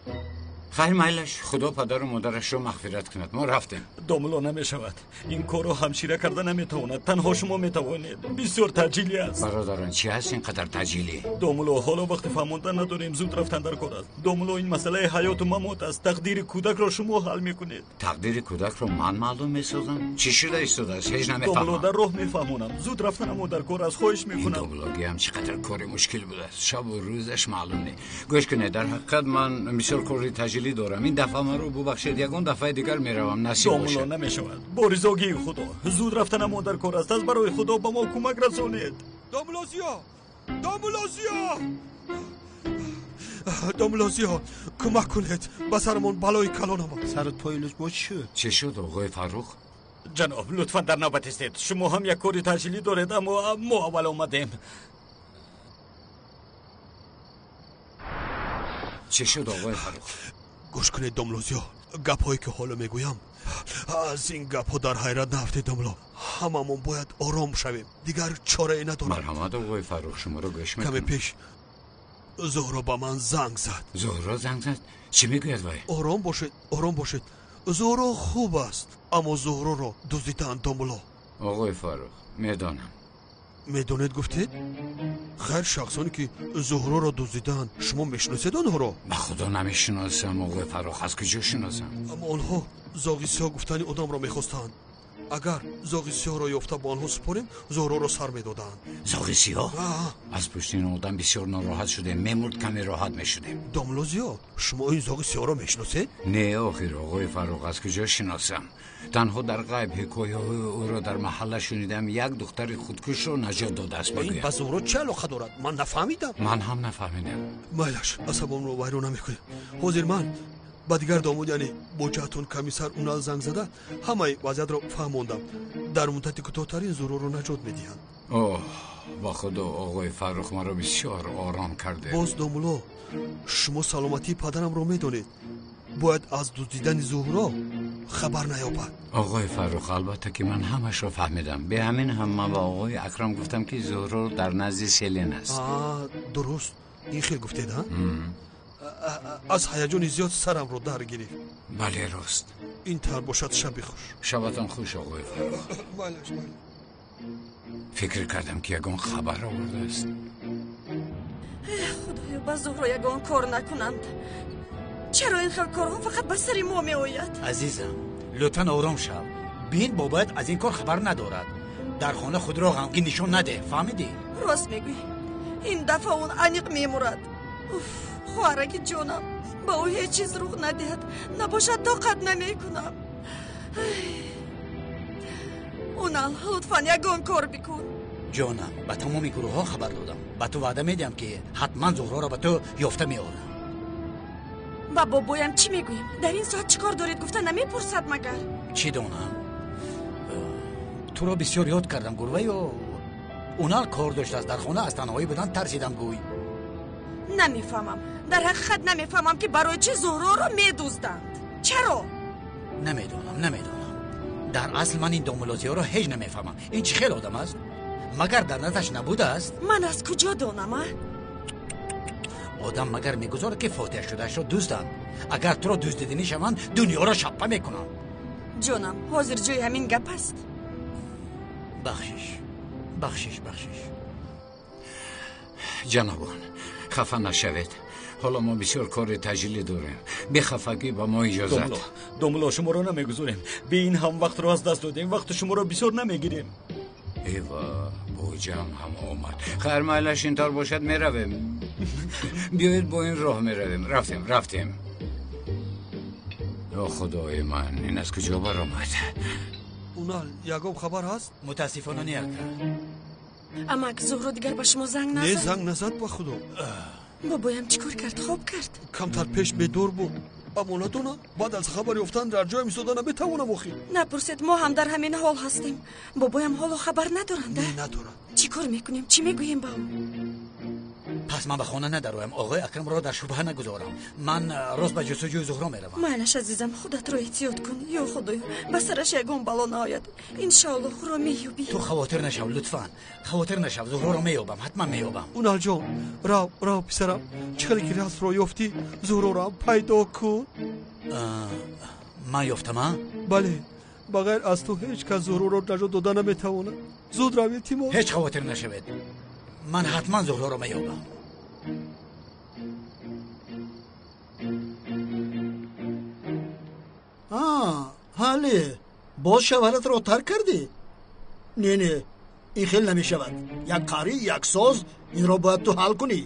Хайр, майлаш, худо падару модарашро мағфират кунад. Мо рафтем. Домулло, намешавад. Ин корро ҳамшира карда наметавонад. Танҳо шумо метавонед. Бисёр таъҷилӣ аст. Бародарон, чи ҳаст ин қадар таъҷилӣ? Домулло, ҳоло вақти фаҳмондан надорем. Зуд рафтан дар кор аст. Домулло, ин масъалаи ҳаёту мамот аст. Тақдири кӯдакро шумо ҳал мекунед. Тақдири кӯдакро ман маълум месозам? Чӣ шуда истодааст? Ҳеҷ намефаҳмам. Домулло, дар роҳ мефаҳмонам. Зуд рафтанамо дар кор аст. Хоҳиш мекунам. Ин домуллогиам чӣ қадар кори мушкил будааст. Шабу рӯзаш маълум не. Гӯш кунед, дар ҳақиқат ман бисёр кори таъҷилӣ дорам. Ин дафъа маро бубахшед, ягон дафъаи дигар меравам. Насиб бошад. Домулло, намешавад. Бо ризогии худо. Зуд рафтанамо дар кор аст. Аз барои худо ба мо кӯмак расонед. Домулло Зиё! Домулло Зиё! Домулло Зиё, кӯмак кунед. Ба сарамон балои калон омад. Сарат пои луч бо чӣ шуд? Чӣ шуд, оғои Фаррух? Ҷаноб, лутфан дар навбат истед. Шумо ҳам як кори таъҷилӣ доред, аммо мо аввал омадем. Чӣ шуд, оғои Фаррух? Гӯш кунед, домулло Зиё, гапҳое ки ҳоло мегӯям, аз ин гапҳо дар ҳайрат наафтед, домулло. Ҳамамон бояд ором шавем. Дигар чорае надорам. Марҳамат, оғои Фаррух, шуморо гӯш мекунам. Каме пеш Зуҳро ба ман занг зад. Зуҳро занг зад? Чӣ мегӯяд вай? Ором бошед, ором бошед. Зуҳро хуб аст, аммо Зуҳроро дуздидаанд, домулло. Оғои Фаррух, медонам. Медонед гуфтед? Хайр, шахсоне ки Зуҳроро дуздидаанд, шумо мешиносед онҳоро? Ба худо намешиносам, оғои Фаррух, аз куҷо шиносам? Аммо онҳо зоғи сиёҳ гуфтани одамро мехостанд. Агар зоғи сиёҳро ёфта ба онҳо супорем, Зуҳроро сар медоданд. Зоғи сиёҳ? Аз пушти ин одам бисёр нороҳат шудем. Мемурд, каме роҳат мешудем. Домулло Зиё, шумо ин зоғи сиёҳро мешиносед? Не, охир, оғои Фаррух, аз куҷо шиносам? Танҳо дар ғайб ҳикояҳои ӯро дар маҳалла шунидам. Як духтари худкушро наҷот додааст, мегӯянд. Ин ба Зуҳро чӣ алоқа дорад? Ман нафаҳмидам. Ман ҳам нафаҳмидам. Майлаш, асабомро вайрон намекунем. Ҳозир ман ба дигар домод, яъне боҷаатон комиссар Унал занг зада, ҳамаи вазъиятро фаҳмондам. Дар муддати кӯтоҳтарин Зуҳроро наҷот медиҳанд. Оҳ, ба худо, оғои Фаррух, маро бисёр ором карде. Боз домулло, шумо саломатии падарамро медонед. Бояд аз дуздидани Зуҳро хабар наёбад. Оғои Фаррух, албатта ки ман ҳамашро фаҳмидам. Бе ҳамин ҳам ман ба оғои Акрам гуфтам, ки Зуҳро дар назди Селин аст. Дуруст, ин хел гуфтед, а? Аз ҳаяҷони зиёд сарамро дар гирифт. Бале, рост. Ин тавр бошад, шаби хуш. Шабатон хуш, оғои Фаррух. Майлаш, майлаш. Фикр кардам, ки ягон хабар овардааст. Худоё, ба Зуҳро ягон кор накунанд. Чаро ин хел корҳо фақат ба сари мо меояд? Азизам, лутфан ором шав. Бин, бобоят аз ин кор хабар надорад. Дар хона худро ғамгин нишон надеҳ, фаҳмидӣ? Рост мегӯӣ. Ин дафъа он аниқ мемурад. Уф, хоҳараки ҷонам, ба ӯ ҳеҷ чиз рух надиҳад. Набошад, тоқат намекунам. Унал, лутфан ягон кор бикун. Ҷонам, ба тамоми гурӯҳҳо хабар додам. Ба ту ваъда медиҳам, ки ҳатман Зуҳроро ба ту ёфта меорам. Ба бобоям чӣ мегӯем? Дар ин соат чӣ кор доред гуфта намепурсад магар? Чӣ донам? Туро бисёр ёд кардам гурба, ё Унал кор доштааст дар хона, аз танҳоӣ будан тарсидам гӯй. Намефаҳмам, дар ҳақиқат намефаҳмам ки барои чӣ Зуҳроро медузданд. Чаро? Намедонам, намедонам. Дар асл ман ин домулозиҳоро ҳеҷ намефаҳмам. Ин чӣ хел одам аст? Магар дар наздаш набудааст? Ман аз куҷо донам, а? Одам магар мегузорад ки фотиҳа шудаашро дузданд? Агар туро дуздидинӣ шаванд, дунёро шаппа мекунанд. Ҷонам, ҳозир ҷои ҳамин гап аст. Бахшиш, бахшиш, бахшиш. Ҷанобон, хафа нашавед. Ҳоло мо бисёр кори таҷлӣ дорем. Бехафагӣ ба мо иҷозат. Домулло, шуморо намегузорем. Бе ин ҳам вақтро аз даст додем. Вақти шуморо бисёр намегирем. Эва, боҷам ҳам омад. Хайр, майлаш интор бошад, меравем. Биёед бо ин роҳ меравем. Рафтем, рафтем. Ё худои ман, ин аз куҷо баромад? Унал, ягон хабар ҳаст? Мутаассифона не, ака. Амак, Зуҳро дигар ба шумо занг назад? Не, занг назад ба худо. Бобоям чӣ кор кард? Хоб кард? Камтар пеш бедор буд. Аммо надонам, баъд аз хабар ёфтан дар ҷоям истода наметавонам охир. Напурсед, мо ҳам дар ҳамин ҳол ҳастем. Бобоям ҳоло хабар надоранд, Не, надоранд. Чӣ кор мекунем? Чӣ мегӯем ба ӯ? Пас ман ба хона надароям, оғои Акрамро дар шубҳа нагузорам. Ман рост ба ҷустуҷӯи Зуҳро меравам. Майлаш азизам, худатро эҳтиёт кун. Ё худоё, ба сараш ягон бало наояд. Иншоаллоҳ ӯро меёбӣ. Ту хавотир нашав, лутфан. Хавотир нашав, Зуҳроро меёбам, ҳатман меёбам. Уналҷон, рав, рав писарам. Чӣ хеле ки расмро ёфтӣ, Зуҳрорам пайдо кун. Ман ёфтам, а? Бале, ба ғайр аз ту ҳеҷ кас Зуҳроро наҷот дода наметавонад. Зуд рав, илтимос. Ҳеҷ хавотир нашавед. Ман ҳатман Зуҳроро меёбам. Ҳале, боз шавҳаратро тарк кардӣ? Не, не, ин хел намешавад. Як қарӣ, як соз, инро бояд ту ҳал кунӣ.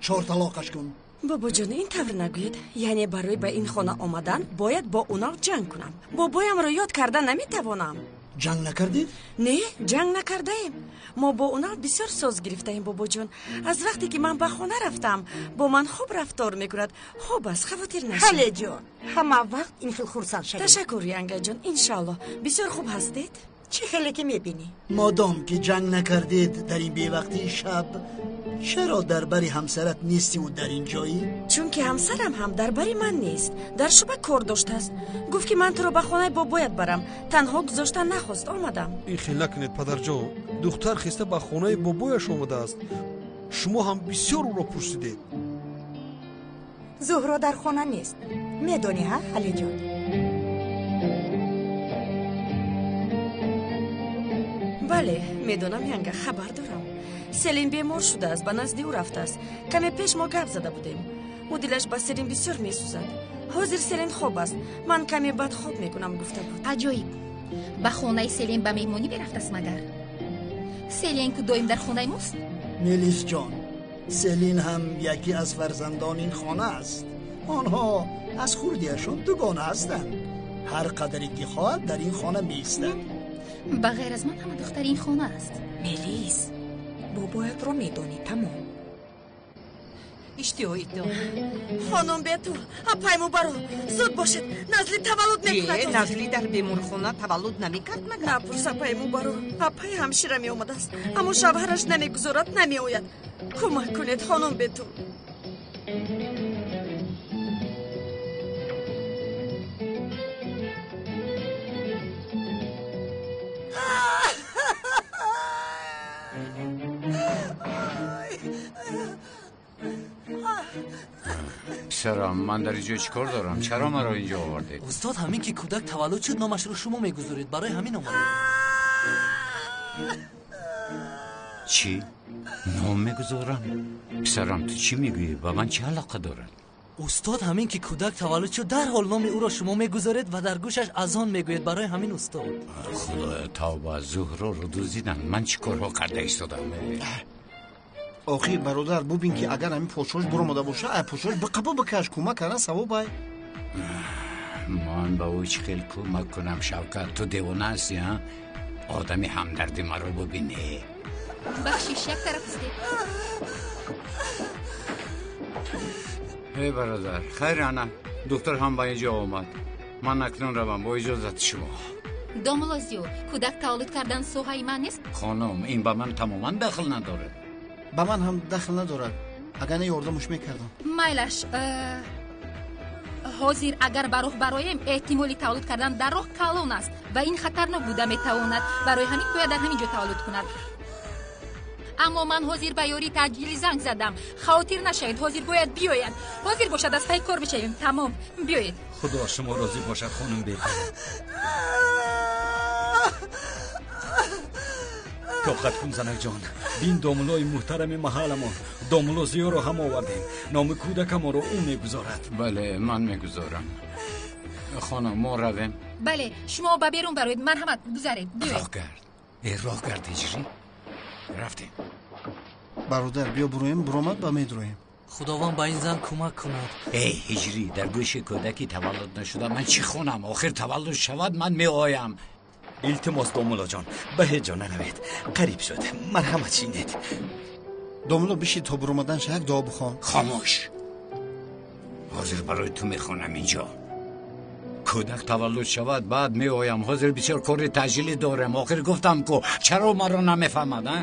4 талоқаш кун. Бобоҷон, ин тавр нагӯед. Яъне барои ба ин хона омадан бояд бо Унал ҷанг кунам. Бобоямро ёд карда наметавонам. Ҷанг накардед? Не, ҷанг накардаем. Мо бо Унал бисёр соз гирифтаем, бобоҷон. Аз вақте ки ман ба хона рафтам, бо ман хуб рафтор мекунад. Хуб аст, хавотир нашавед. Ҳале ҷон, ҳама вақт ин хел хурсанд шавед. Ташаккур, янгаҷон, иншоаллоҳ. Бисёр хуб ҳастед? Чӣ хеле ки мебинӣ? Модом ки ҷанг накардед дар ин бевақтии шаб, чаро дар бари ҳамсарат нестиву дар ин ҷоӣ? Чунки ҳамсарам ҳам дар бари ман нест. Дар шуба кор доштааст. Гуфт ки ман туро ба хонаи бобоят барам. Танҳо гузошта нахост, омадам. Ин хел накунед, падарҷон. Духтар хеста ба хонаи бобояш омадааст. Шумо ҳам бисёр ӯро пурсидед. Зуҳро дар хона нест. Медонӣ, ҳа, Ҳалиҷон? Бале, медонам, янга, хабар дорам. Селин бемор шудааст, ба назди ӯ рафтааст. Каме пеш мо гап зада будем. Ӯ дилаш ба Селин бисёр месӯзад. Ҳозир Селин хоб аст. Ман каме баъд хоб мекунам, гуфта буд. Аҷоиб. Ба хонаи Селин ба меҳмонӣ мерафтааст магар? Селин ку доим дар хонаи мост? Мелисҷон, Селин ҳам яке аз фарзандони ин хона аст. Онҳо аз хурдиашон дугона ҳастанд. Ҳар қадаре ки хоҳад дар ин хона меистад. Ба ғайр аз ман ҳама духтари ин хона аст. Мелис, бобоятро медонӣ, тамом. Иштиҳоитон. Хонум Бету, апай Мубаро, зуд бошед, Назли таваллуд мекунад. Е, Назли дар беморхона таваллуд намекард магар? Напурс, апай Мубаро, апай ҳамшира меомадааст, аммо шавҳараш намегузорад, намеояд. Кӯмак кунед, хонум Бету. Писарам, ман дар инҷо чӣ кор дорам? Чаро маро инҷо овардед? Устод, ҳамин ки кӯдак таваллуд шуд, номашро шумо мегузоред. Барои ҳамин омадем. Чӣ? Ном мегузорам? Писарам, ту чӣ мегӯӣ? Ба ман чӣ алоқа дорад? Устод, ҳамин ки кӯдак таваллуд шуд, дарҳол номи ӯро шумо мегузоред ва дар гӯшаш азон мегӯед. Барои ҳамин устод. Худоё, тавба, Зуҳроро дуздиданд. Ман чӣ корҳо карда истодам? Охир бародар, бубин ки агар ҳамин подшоҳш буромада боша, ай подшоҳш биқабо бикаш, кӯмак кардан савоб ай. Ман ба ӯ чӣ хел кӯмак кунам, Шавкат? Ту девона ҳастӣ, ҳа? Одами ҳамдарди маро бубинӣ. Бахшиш, як тараф истед. Эй бародар, хайр ана, духтар ҳам ба инҷо омад. Ман акнун равам бо иҷозати шумо. Домулло Зиё, кӯдак таваллуд кардан соҳаи ман нест? Хонум, ин ба ман тамоман дахл надорад. Ба ман ҳам дахл надорад. Агар не ёрдамуш мекардам. Майлаш, ҳозир агар ба роҳ бароем, эҳтимоли таваллуд кардан дар роҳ калон аст ва ин хатарнок буда метавонад. Барои ҳамин бояд дар ҳамин ҷо таваллуд кунад. Аммо ман ҳозир ба ёрии таъҷилӣ занг задам. Хавотир нашавед, ҳозир бояд биёяд. Ҳозир бошад, аз пай кор мешавем. Тамом, биёед. Худо аз шумо розӣ бошад, хонум беҳтар. Тоқат кун, занакҷон. Бин домуллои муҳтарами маҳалламон, домулло Зиёро ҳам овардем. Номи кӯдакамонро ӯ мегузорад. Бале, ман мегузорам. Хонум, мо равем. Бале, шумо ба берун бароед, марҳамат, гузаред, биёед. Роҳ гард. Э, роҳ гард, ҳиҷрӣ. Рафтем. Бародар, биё буроем, буромад ба медроем. Худованд ба ин зан кӯмак кунад. Эй ҳиҷрӣ, дар гӯши кӯдаки таваллуд нашуда ман чӣ хонам? Охир таваллуд шавад, ман меоям. Илтимос, домуллоҷон, ба ҳеҷ ҷо наравед. Қариб шуд, марҳамат шинед. Домулло, бишид то буромаданша як дуо бихон. Хомӯш. Ҳозир барои ту мехонам инҷо. Кӯдак таваллуд шавад, баъд меоям. Ҳозир бисёр кори таъҷилӣ дорам. Охир гуфтам ку, чаро маро намефаҳмад, а?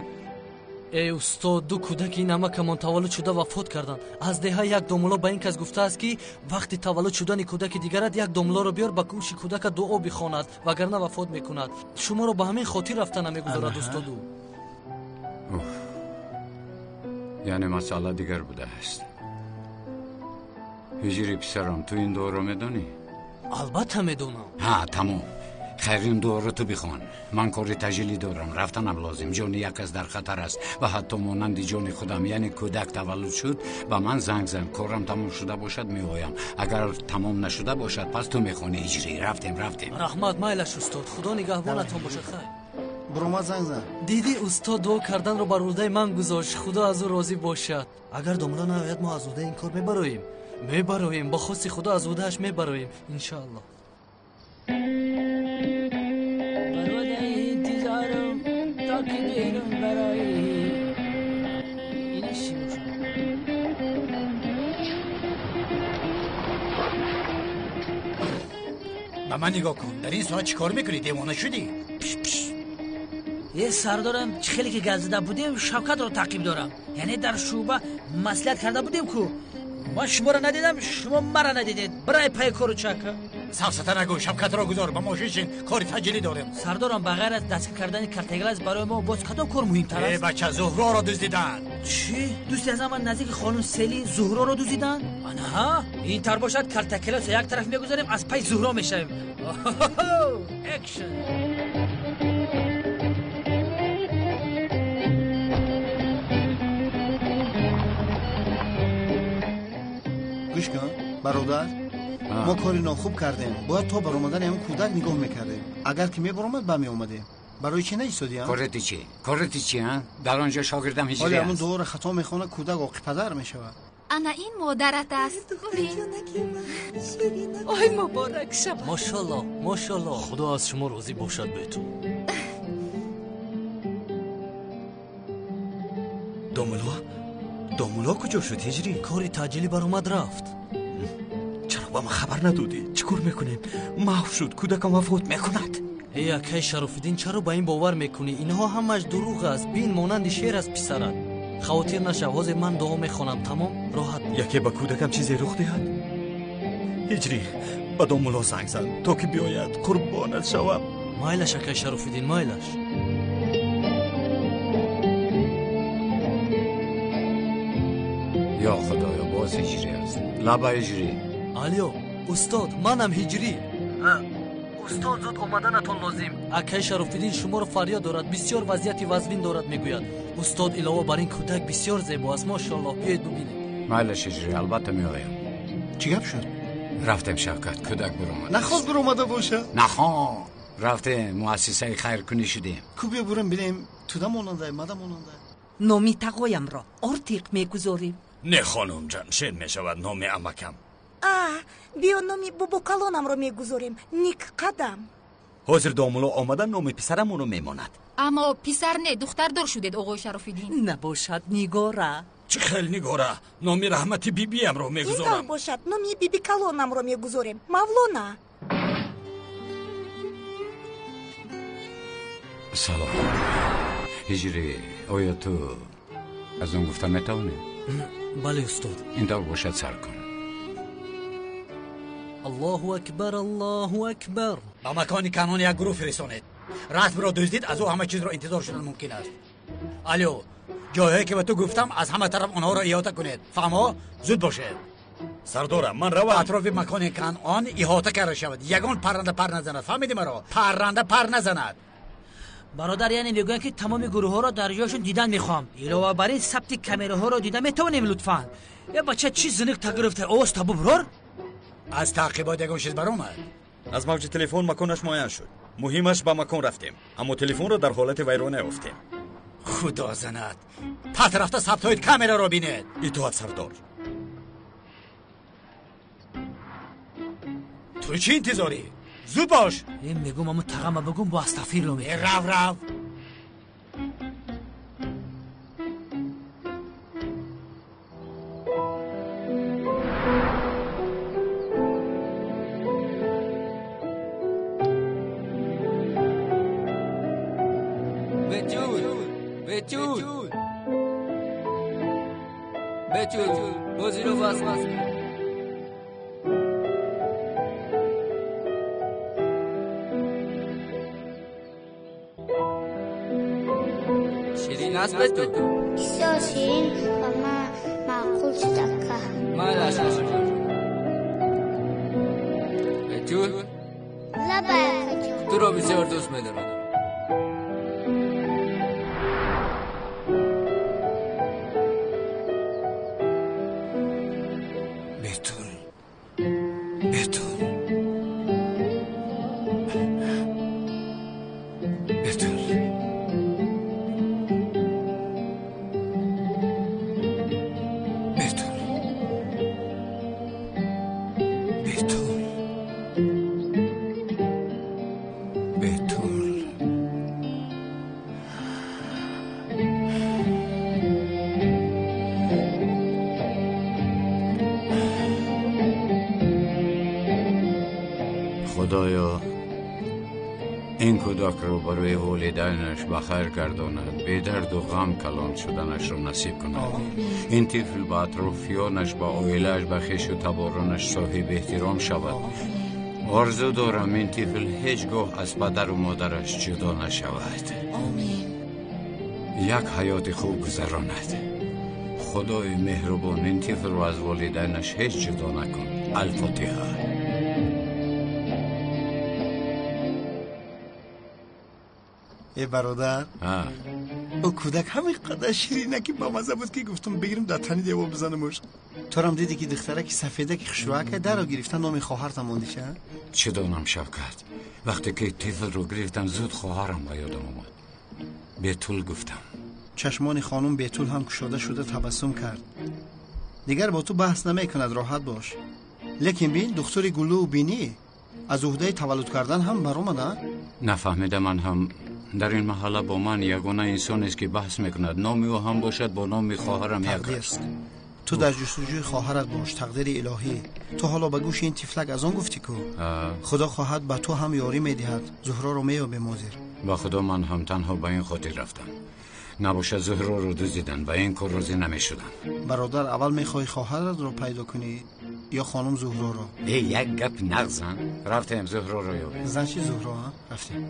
Эй устод, ду кӯдаки ин амакамон таваллуд шуда вафот карданд. Аз деҳа як домулло ба ин кас гуфтааст, ки вақти таваллуд шудани кӯдаки дигарат як домуллоро биёр, ба гӯши кӯдака дуо бихонад, вагарна вафот мекунад. Шуморо ба ҳамин хотир рафта намегузорад, устоду. Яъне масъала дигар будааст. Ҳиҷри писарам, ту ин дуоро медонӣ? Албатта медонам. Ҳа, тамом. Хайр, ин дуоро ту бихон. Ман кори таъҷилӣ дорам, рафтанам лозим. Ҷони як кас дар хатар аст ва ҳатто монанди ҷони худам. Яъне кӯдак таваллуд шуд, ба ман занг зан. Корам тамом шуда бошад, меоям. Агар тамом нашуда бошад, пас ту мехонӣ, ҳиҷрӣ. Рафтем, рафтем. Раҳмат, майлаш устод. Худо нигаҳбонатон бошад. Хайр. Буромад, занг зан. Дидӣ, устод дуо карданро бар уҳдаи ман гузошт. Худо аз ӯ розӣ бошад. Агар домулло наояд, мо аз уҳдаи ин кор мебароем. Мебароем, бо хости Худо аз уҳдааш мебароем, иншоаллоҳ. Ба ман нигоҳ кун, дар ин соат чӣ кор мекунӣ? Девона шудӣ? Е сардорам, чӣ хеле ки гап зада будем, Шавкатро таъқиб дорам. Яъне дар шӯъба маслиҳат карда будем ку. Ман шуморо надидам, шумо маро надидед. Бирай пай кору чака. Сафсата нагӯ, Шавкатро гузор, ба мошин шин, кори таъҷилӣ дорем. Сардорам, ба ғайр аз дастгир кардани картаглаз барои мо боз кадом кор муҳимтар аст? Э бача, Зуҳроро дуздиданд. Чӣ? Дӯсти аз ман наздики хонум Сели Зуҳроро дуздиданд? Анаҳа, ин тар бошад, картакеласро як тараф мегузорем, аз пай Зуҳро мешавем. Экшн! Гӯш кун, бародар, мо кори нохуб кардем. Бояд то баромадани ҳамин кӯдак нигоҳ мекардем. Агар ки мебаромад, ба меомадем. Барои чӣ наистодиам? Корети чӣ? Корети чӣ, а? Дар он ҷо шогирдам ҳиҷрӣ ҳоле ҳамун аст. дуоро хато мехонад, кӯдак оқипадар мешавад. Ана ин модарат аст. Ой, муборак шавад. Мошалло, мошалло. Худо аз шумо розӣ бошад, бету. Домулло, домулло куҷо шуд, ҳиҷрӣ? Кори таъҷилӣ баромад рафт. Чаро ба ман хабар надодӣ? Чӣ кор мекунем? Маҳв шуд, кӯдакам вафот мекунад. Эй акай Шарофиддин, чаро ба ин бовар мекунӣ? Инҳо ҳамааш дурӯғ аст. Бин, монанди шер аст писарат. Хавотир нашав, ҳозир ман дуо мехонам. Тамом, роҳат бош. Яке ба кӯдакам чизе рух диҳад? Ҳиҷрӣ, ба домулло занг зан, то ки биёяд, қурбонат шавам. Майлаш, акай Шарофиддин, майлаш. Ё Худоё, боз ҳиҷрӣ аст. Лаба ҳиҷрӣ. Алё, устод, манам ҳиҷрӣ. Устод, зуд омаданатон лозим. Акай Шарофиддин шуморо фарёд дорад, бисёр вазъияти вазмин дорад, мегӯяд. Устод, илова бар ин кӯдак бисёр зебо аст, мошоаллоҳ, биёед бубинед. Майлаш ҳиҷрӣ, албатта меоям. Чӣ гап шуд? Рафтем, Шавкат, кӯдак биромад. Наход биромада бошад? Наход. Рафтем, муассисаи хайркунӣ шудем. Ку биё бурем бинем, туда монандай, мада монандай. Номи тағоямро Ортиқ мегузорем. Не, хонумҷан, шер мешавад номи амакам. А, биё номи бобокалонамро мегузорем, Ник Қадам. Ҳозир домулло омада номи писарамонро мемонад. Аммо писар не, духтардор шудед, оғои Шарофиддин. Набошад, Нигора. Чӣ хел Нигора, номи раҳмати бибиямро мегузорам. Ин тавр бошад, номи биби калонамро мегузорем. Мавлона. Салом. Ҳиҷрӣ, оё ту аз он гуфта метавонӣ? Бале, устод. Ин тавр бошад, сар кун. Аллоҳу акбар, Аллоҳу акбар. Ба макони канон як гурӯҳ фиристонед. Расмро дуздид, аз ӯ ҳама чизро интизор шудан мумкин аст. Алё, ҷойҳое ки ба ту гуфтам, аз ҳама тараф онҳоро иҳота кунед. Фаҳмо? Зуд бошед. Сардора, ман равам. Атрофи макони канон иҳота карда шавад. Ягон парранда пар назанад. Фаҳмидӣ маро? Парранда пар назанад. Бародар, яъне мегӯянд ки тамоми гурӯҳҳоро дар ҷойшон дидан мехоҳам. Илова бар ин сабти камераҳоро дида метавонем лутфан. Е бача, чӣ зиник та гирифта? Овоз та буброр? Аз таъқибот ягон чиз баромад? Аз мавҷи телефон маконаш муайян шуд. Муҳимаш ба макон рафтем, аммо телефонро дар ҳолати вайрона ёфтем. Худо занад. Пас рафта сабтҳои камераро бинед. Итоат, сардор. Ту чӣ интизорӣ? Зуд бош. Мегӯм, аммо тағама бигӯм, бо астағфирулло мекунам. Рав, рав. Бетюл, Бетюл, бозиро бас кун. Ширин аст, Бетюл? Бисёр ширин ва ман маъқул шуд, ака. Майлаш. Бетюл? Лабай, акаҷон. Туро бисёр дӯст медорам. Худоё, ин кӯдакро барои волидайнаш ба хайр гардонад, бедарду ғам калон шуданашро насиб кунад. Ин тифл ба атрофиёнаш, ба оилааш, ба хешу таборонаш соҳиби эҳтиром шавад. Орзу дорам ин тифл ҳеҷ гоҳ аз падару модараш ҷудо нашавад. Як ҳаёти хуб гузаронад. Худои меҳрубон, ин тифлро аз волидайнаш ҳеҷ ҷудо накун. Алфотиҳа. Э бародар, ӯ кӯдак ҳамин қадар ширина ки бамаза буд, ки гуфтам бигирам дар тани девор бизанамуш. Турам диди ки духтараки сафедаки хушрӯака даро гирифта номи хоҳартам мондиша? Чӣ донам, Шавкат. Вақте ки тифлро гирифтам, зуд хоҳарам ба ёдам омад. Бетул гуфтам. Чашмони хонум Бетул ҳам кушода шуда табассум кард. Дигар бо ту баҳс намекунад, роҳат бош. Лекин бин, духтури гуллӯ бинӣ аз уҳдаи таваллуд кардан ҳам баромада? Нафаҳмида, ман ҳам дар ин маҳалла бо ман ягона инсонест ки баҳс мекунад. Номи ӯ ҳам бошад бо номи хоҳарам як аст. Ту дар ҷустуҷӯи хоҳарат бош, тақдири илоҳӣ. Ту ҳоло ба гӯши ин тифлак аз он гуфтӣ ку? Худо хоҳад ба ту ҳам ёрӣ медиҳад. Зуҳроро меёбем ҳозир. Ба худо ман ҳам танҳо ба ин хотир рафтам. Набошад Зуҳроро дуздидан, ба ин кор розӣ намешудам. Бародар, аввал мехоҳӣ хоҳаратро пайдо кунӣ ё хонум Зуҳроро? Э, як гап нағзан. Рафтем Зуҳроро ёбем. Зан чи Зуҳро, рафтем.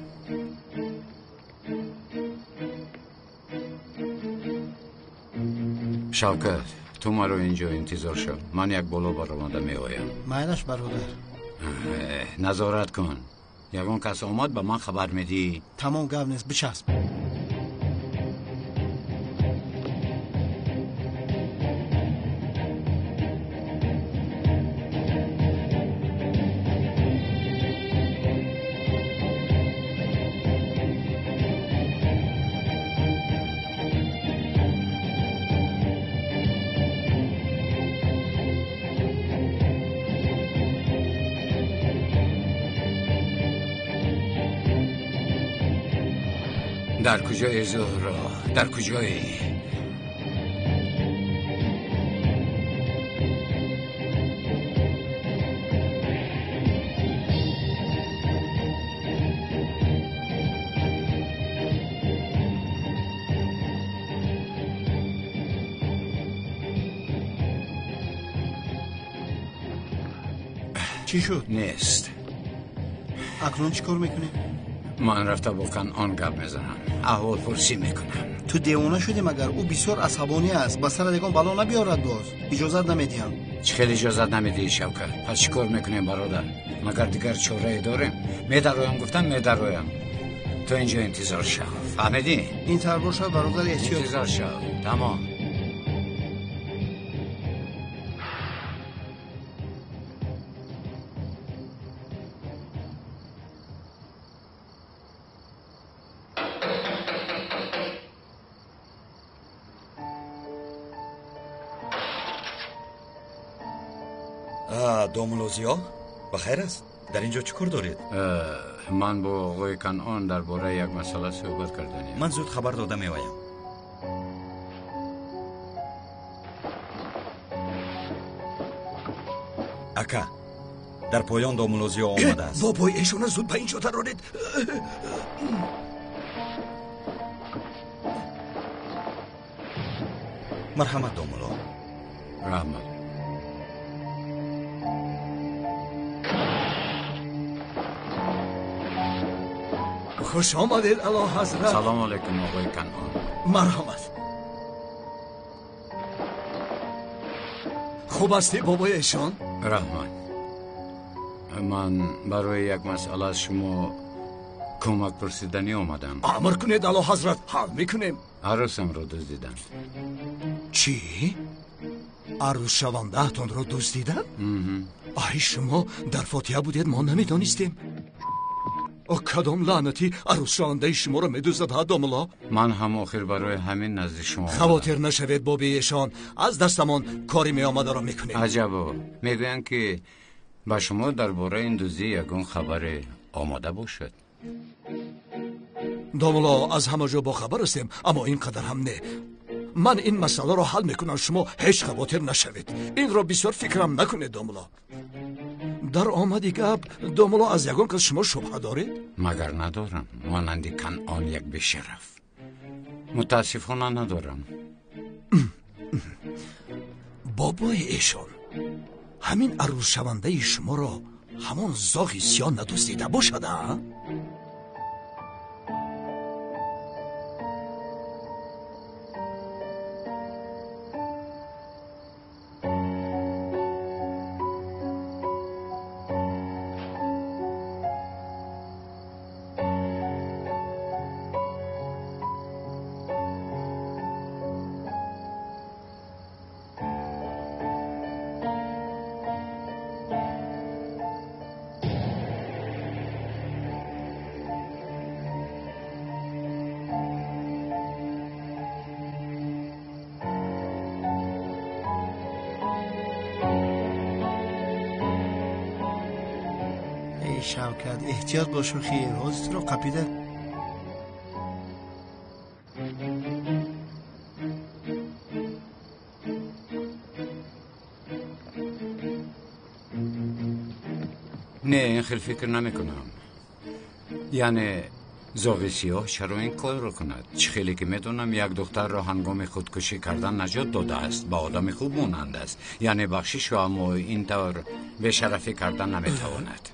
Шавкат, ту маро инҷо интизор шав. Ман як боло баромада меоям. Майлаш, бародар. Назорат кун. Ягон кас омад, ба ман хабар медиҳӣ. Тамом, гап нест, бичасп. Дар куҷои Зуҳро? Дар куҷои? Чӣ шуд? Нест. Акнун чӣ кор мекунем? Ман рафта бо Канъон гап мезанам, аҳволпурсӣ мекунам. Ту девона шудӣ магар? Ӯ бисёр асабонӣ аст, ба сарат ягон бало набиёрад боз. Иҷозат намедиҳам. Чӣ хел иҷозат намедиҳӣ, Шавкат? Пас чӣ кор мекунем, бародар? Магар дигар чорае дорем? Медароям гуфтам, медароям. Ту инҷо интизор шав, фаҳмидӣ? Ин тавр бошад, бародар, эҳтиёт. Интизор шав, тамом. Домулло Зиё, ба хайр аст? Дар ин ҷо чӣ кор доред? Ман бо оғои Канъон дар бораи як масъала суҳбат карданем. Ман зуд хабар дода меоям. Ака, дар поён домулло Зиё омадааст. Бобои эшона зуд ба ин ҷо дароред. Марҳамат, домулло. Раҳмат. Хуш омадед, Ало ҳазрат. Салом алайкум, оғои Канъон. Марҳамат. Хуб ҳастӣ, бобои эшон? Раҳмат. Ман барои як масъала аз шумо кӯмак пурсиданӣ омадам. Амр кунед, Ало ҳазрат, ҳал мекунем. Арӯсамро дуздиданд. Чӣ? Арӯсшавандаатонро дуздиданд? Ай, шумо дар фотиҳа будед, мо намедонистем. Кадом лаънатӣ арӯсшавандаи шуморо медуздад, ҳа, домулло? Ман ҳам охир барои ҳамин назди шумо омадам. Хавотир нашавед, боби эшон, аз дастамон кори меомадаро мекунем. Аҷабо, мегӯянд ки ба шумо дар бораи ин дуздӣ ягон хабаре омода бошад. Домулло, аз ҳама ҷо бохабар ҳастем, аммо ин қадар ҳам не. Ман ин масъаларо ҳал мекунам, шумо ҳеҷ хавотир нашавед. Инро бисёр фикрам накунед, домулло. Дар омади гап, домулло, аз ягон кас шумо шубҳа доред? Магар надорам, монанди Канъон як бешараф. Мутаассифона надорам. Бобои эшон, ҳамин арӯсшавандаи шуморо ҳамон зоғи сиёҳ надуздида бошад, а? Шавкат, эҳтиёт бош, шӯхӣ, ҳозир туро қапида. Не, ин хел фикр намекунам. Яъне зоғи сиёҳ чаро ин корро кунад? Чӣ хеле ки медонам, як духтарро ҳангоми худкушӣ кардан наҷот додааст, ба одами хуб монанд аст. Яъне бахшишу, аммо ин тавр бешарафӣ кардан наметавонад.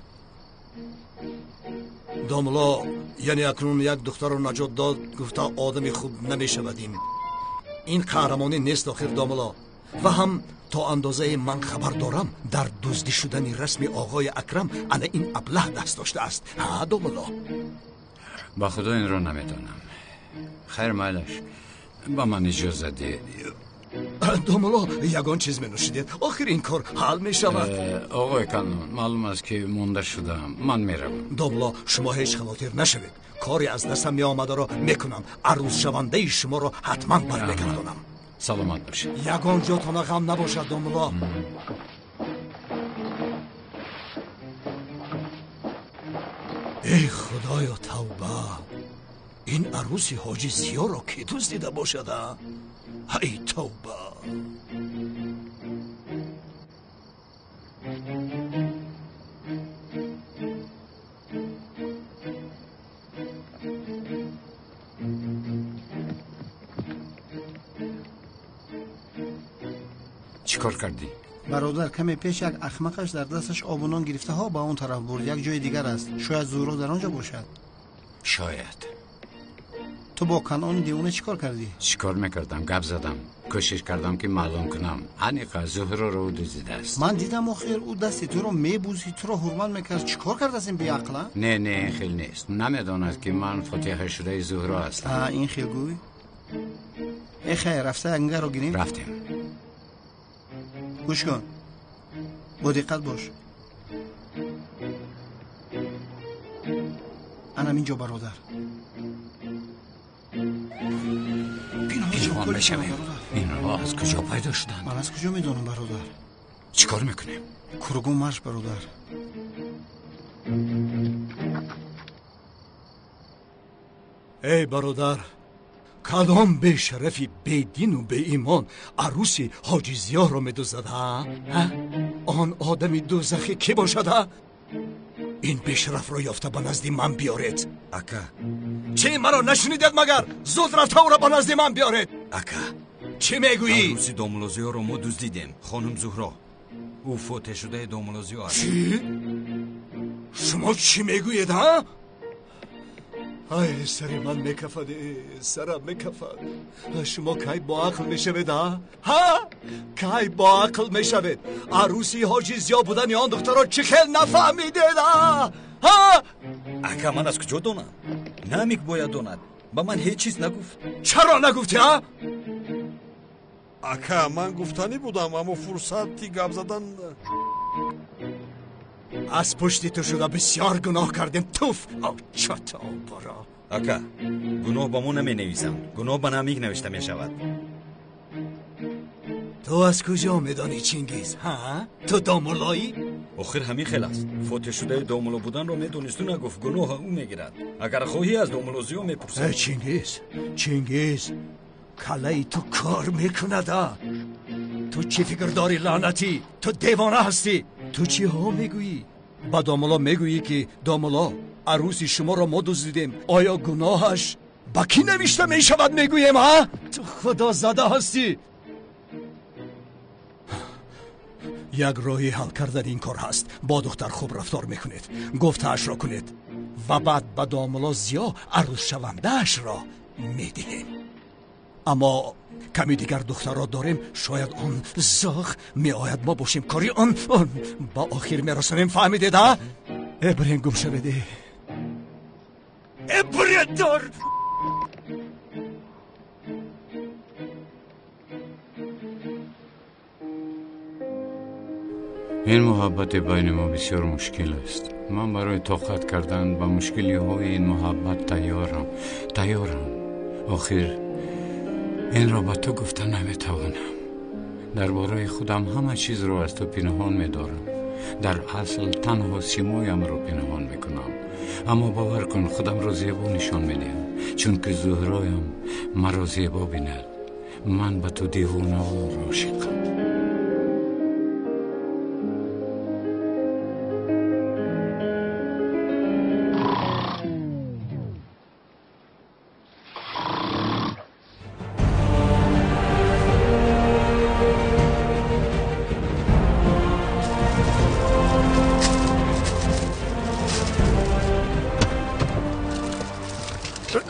Домулло, яъне акнун як духтарро наҷот дод гуфта одами хуб намешавадим. Ин қаҳрамонӣ нест охир, домулло. Ва ҳам то андозае ман хабар дорам, дар дуздӣ шудани расми оғои Акрам ана ин аблаҳ даст доштааст. Ҳа, домулло? Ба худо инро намедонам. Хайр, майлаш, ба ман иҷоза диҳед. Домулло, ягон чиз менӯшидед, охир ин кор ҳал мешавад. Оғои Канъон, маълум аст ки монда шудам, ман меравам. Домулло, шумо ҳеҷ хавотир нашавед, кори аз дастам меомадаро мекунам, арӯзшавандаи шуморо ҳатман бармегардонам. Саломат бошед. Ягон ҷотона ғам набошад, домулло. Эй худоё, тавба! Ин арӯси ҳоҷи Зиёро кӣ дуздида бошад, а? Ҳай тавба! Чӣ кор кардӣ? Бародар, каме пеш як ахмақаш дар дасташ обу нон гирифтаҳо ба он тараф бурд. Як ҷои дигар аст. Шояд Зуҳро дар он ҷо бошад. Шояд. Ту бо Канъони девона чӣ кор кардӣ? Чӣ кор мекардам? Гап задам. Кӯшиш кардам, ки маълум кунам. Аниқа Зуҳроро ӯ дуздидааст. Ман дидам, охир ӯ дасти туро мебӯсид, туро ҳурмат мекард. Чӣ кор кардааст ин беақл, а? Не, не, ин хел нест. Намедонад, ки ман фотиҳашудаи Зуҳро ҳастам. А, ин хел гӯй? Э, хайр, рафта янгаро гирем? Рафтем. Гӯш кун, бо диққат бош. Анам инҷо, бародар. Пинҳон мешавем. Инҳо аз куҷо пайдо шуданд? Ман аз куҷо медонам, бародар? Чӣ кор мекунем? Кургум марш, бародар. Эй бародар, кадом бешарафи бедину беимон арӯси ҳоҷи Зиёҳро медуздад, ҳа? Он одами дӯзахӣ кӣ бошад, ҳа? Ин бешарафро ёфта ба назди ман биёред. Ака. Чӣ, маро нашунидед магар? Зуд рафта ӯро ба назди ман биёред. Ака. Чӣ мегӯӣ? Арӯси домулло Зиёро мо дуздидем, хонум Зуҳро. Ӯ фотеҳшудаи домулло Зиё аст. Чӣ? Шумо чӣ мегӯед, ҳа? Ай, сари ман мекафад, сарам мекафад. Шумо кай бо ақл мешавед, ҳа? Ҳа? Кай бо ақл мешавед? Арӯси ҳоҷи Зиё будани он духтарро чӣ хел нафаҳмидед, ҳа? Ҳа? Ака, ман аз куҷо донам? Намик бояд донад. Ба ман ҳеҷ чиз нагуфт. Чаро нагуфтӣ, ҳа? Ака, ман гуфтанӣ будам, аммо фурсати гап задан. Аз пушти ту шуда бисёр гуноҳ кардем. Туф, чото бара. Ака, гуноҳ ба мо наменависам. Гуноҳ ба Намик навишта мешавад. Ту аз куҷо медонӣ, Чингиз, ҳа? Ту домуллоӣ? Охир ҳамин хел аст. Фотеҳшудаи домулло буданро медонисту нагуфт. Гуноҳа ӯ мегирад. Агар хоҳӣ, аз домулло Зиё мепурсам. Э, Чингиз, Чингиз, каллаи ту кор мекунад, а? Ту чӣ фикр дорӣ, лаънатӣ? Ту девона ҳастӣ. Ту чиҳо мегӯӣ? Ба домулло мегӯӣ, ки домулло, арӯси шуморо мо дуздидем. Оё гуноҳаш ба кӣ навишта мешавад, мегӯем, ҳа? Ту худозада ҳастӣ. Як роҳи ҳал кардани ин кор ҳаст. Бо духтар хуб рафтор мекунед, гуфтаашро кунед ва баъд ба домулло Зиё арӯсшавандаашро медиҳем. Аммо ками дигар духтарро дорем, шояд он зоғ меояд, мо бошем кори он ба охир мерасонем. Фаҳмидед, а? Э, бирен, гум шавед. Э, бирен, Ин муҳаббати байни мо бисёр мушкил аст. Ман барои тоқат кардан ба мушкилиҳои ин муҳаббат тайёрам, тайёрам. Охир инро ба ту гуфта наметавонам. Дар бораи худам ҳама чизро аз ту пинҳон медорам. Дар асл танҳо симоямро пинҳон мекунам. Аммо бовар кун, худамро зебо нишон медиҳам, чунки Зуҳроям маро зебо бинад. Ман ба ту девонавор ошиқам.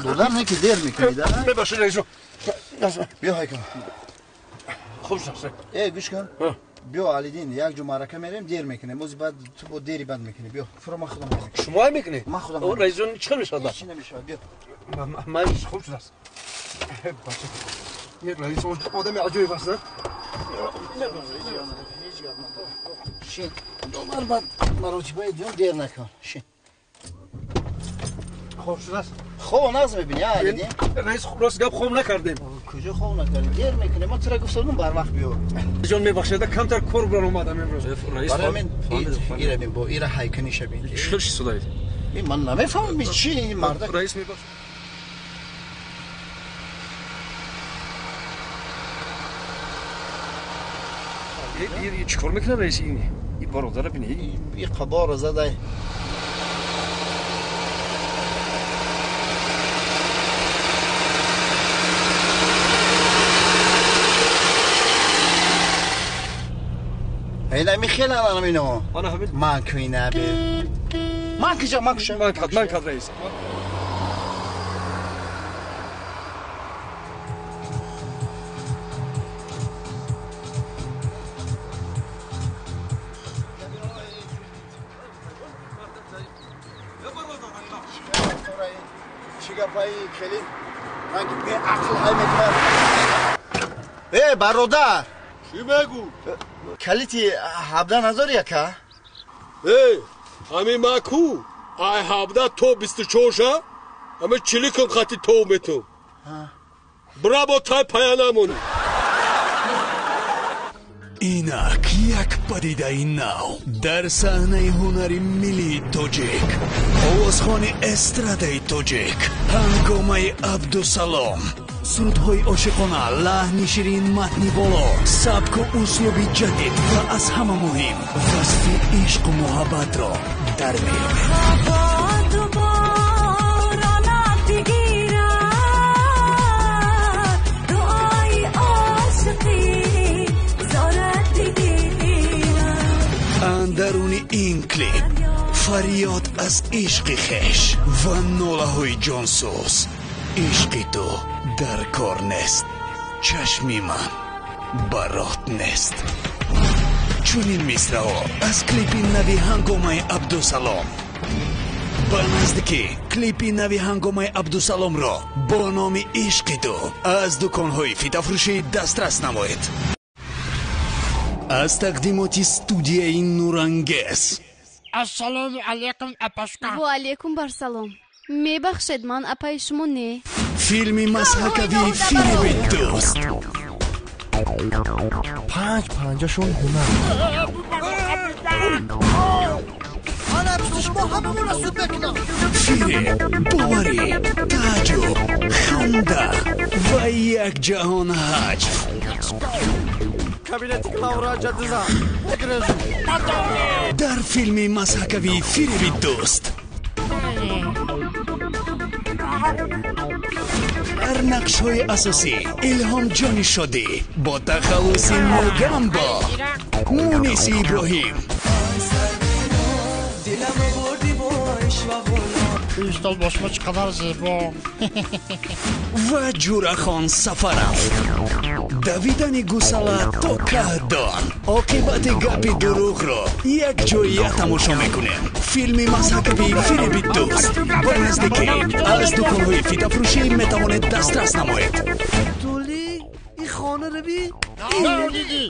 دادم نه که دیر میکنی. ببخشید رئیس جون. بیا هایکم. خوب شخصه. ای گوش کن. بیا علیدین یک جو معرکه میریم، دیر میکنیم. موزی بعد تو با دیری بند میکنی. بیا فرا، من خودم میکنم. شما میکنی؟ من خودم. رئیس جون چه میشد؟ چی نمیشد؟ بیا. من خوب شده است. بچه. یه رئیس آدم عجیبی است. شین. دوبار بعد مراتبه دیون دیر نکن. شین. خوب شده است. خوب نظم ببینی علیدین. رئیس راست گپ خوب نکردیم. کجا خوب نکردیم؟ دیر میکنه. ما ترا گفتم بر وقت بیا. جان میبخشید، کمتر کار برام اومدم امروز. رئیس برای من ایره ببین، با ایره هایکنی شبین. چی صدایت؟ من نمیفهمم چی این مرد. رئیس میبخشید. این چیکار میکنه رئیس؟ این برادر ببین، این قبار زده. Ина михеланам ино. Ман куина бе. Ман киҷа, ман куша. Ман кад, ман кад раис. Э, бародар! Чӣ мегӯ? Калити 17 назори яка? Э, ҳамин ма ку? Ай 17 то 24 ша? Ҳами чиликум хати тов метум. Бра бо тай пая намонӣ. Инак як падидаи нав дар саҳнаи ҳунари миллии тоҷик, овозхони эстрадаи тоҷик Ҳангомаи Абдусалом. Сурудҳои ошиқона, лаҳни ширин, матни боло, сабку услуби ҷадид ва аз ҳама муҳим васфи ишқу муҳаббатро дар меёбед. Андаруни ин клип фарёд аз ишқи хеш ва нолаҳои ҷонсӯз. Ишқи ту дар кор нест, чашми ман барот нест. Чунин мисраҳо аз клипи нави Ҳангомаи Абдусалом. Ба наздикӣ клипи нави Ҳангомаи Абдусаломро бо номи Ишқи ту аз дуконҳои фитафурӯшӣ дастрас намоед. Аз тақдимоти студияи Нурангез. Ассалому алайкум, апашка. Ва алайкум барсалом. Мебахшед, ман апаи шумо не. Филми масхакавии Фиреби дӯст. Панҷ панҷашон ҳунар. Ана пишти шумо ҳамамонро суд мекунам. Фиреб, боварӣ, тааҷҷуб, ханда ва як ҷаҳон ҳаҷв. Кабинети главврача дизам. Дар филми масхакавии Фиреби дӯст дар нақшҳои асосӣ Илҳомҷони Шодӣ бо тахаллуси Мугамбо, Муниси Иброҳим, Устод бо шумо чӣ қадар зебо. Ва Ҷурахон Сафаров. Давидани гусала то каҳдон, оқибати гапи дурӯғро якҷоя тамошо мекунем. Филми масхакавии Фиреби дӯст ба наздикӣ аз дуконҳои фитафурӯшӣ метавонед дастрас намоед. Тули ин хона рави?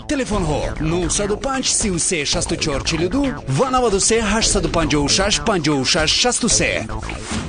Телефонҳо 905 33 64 42 ва 93 856 56 63.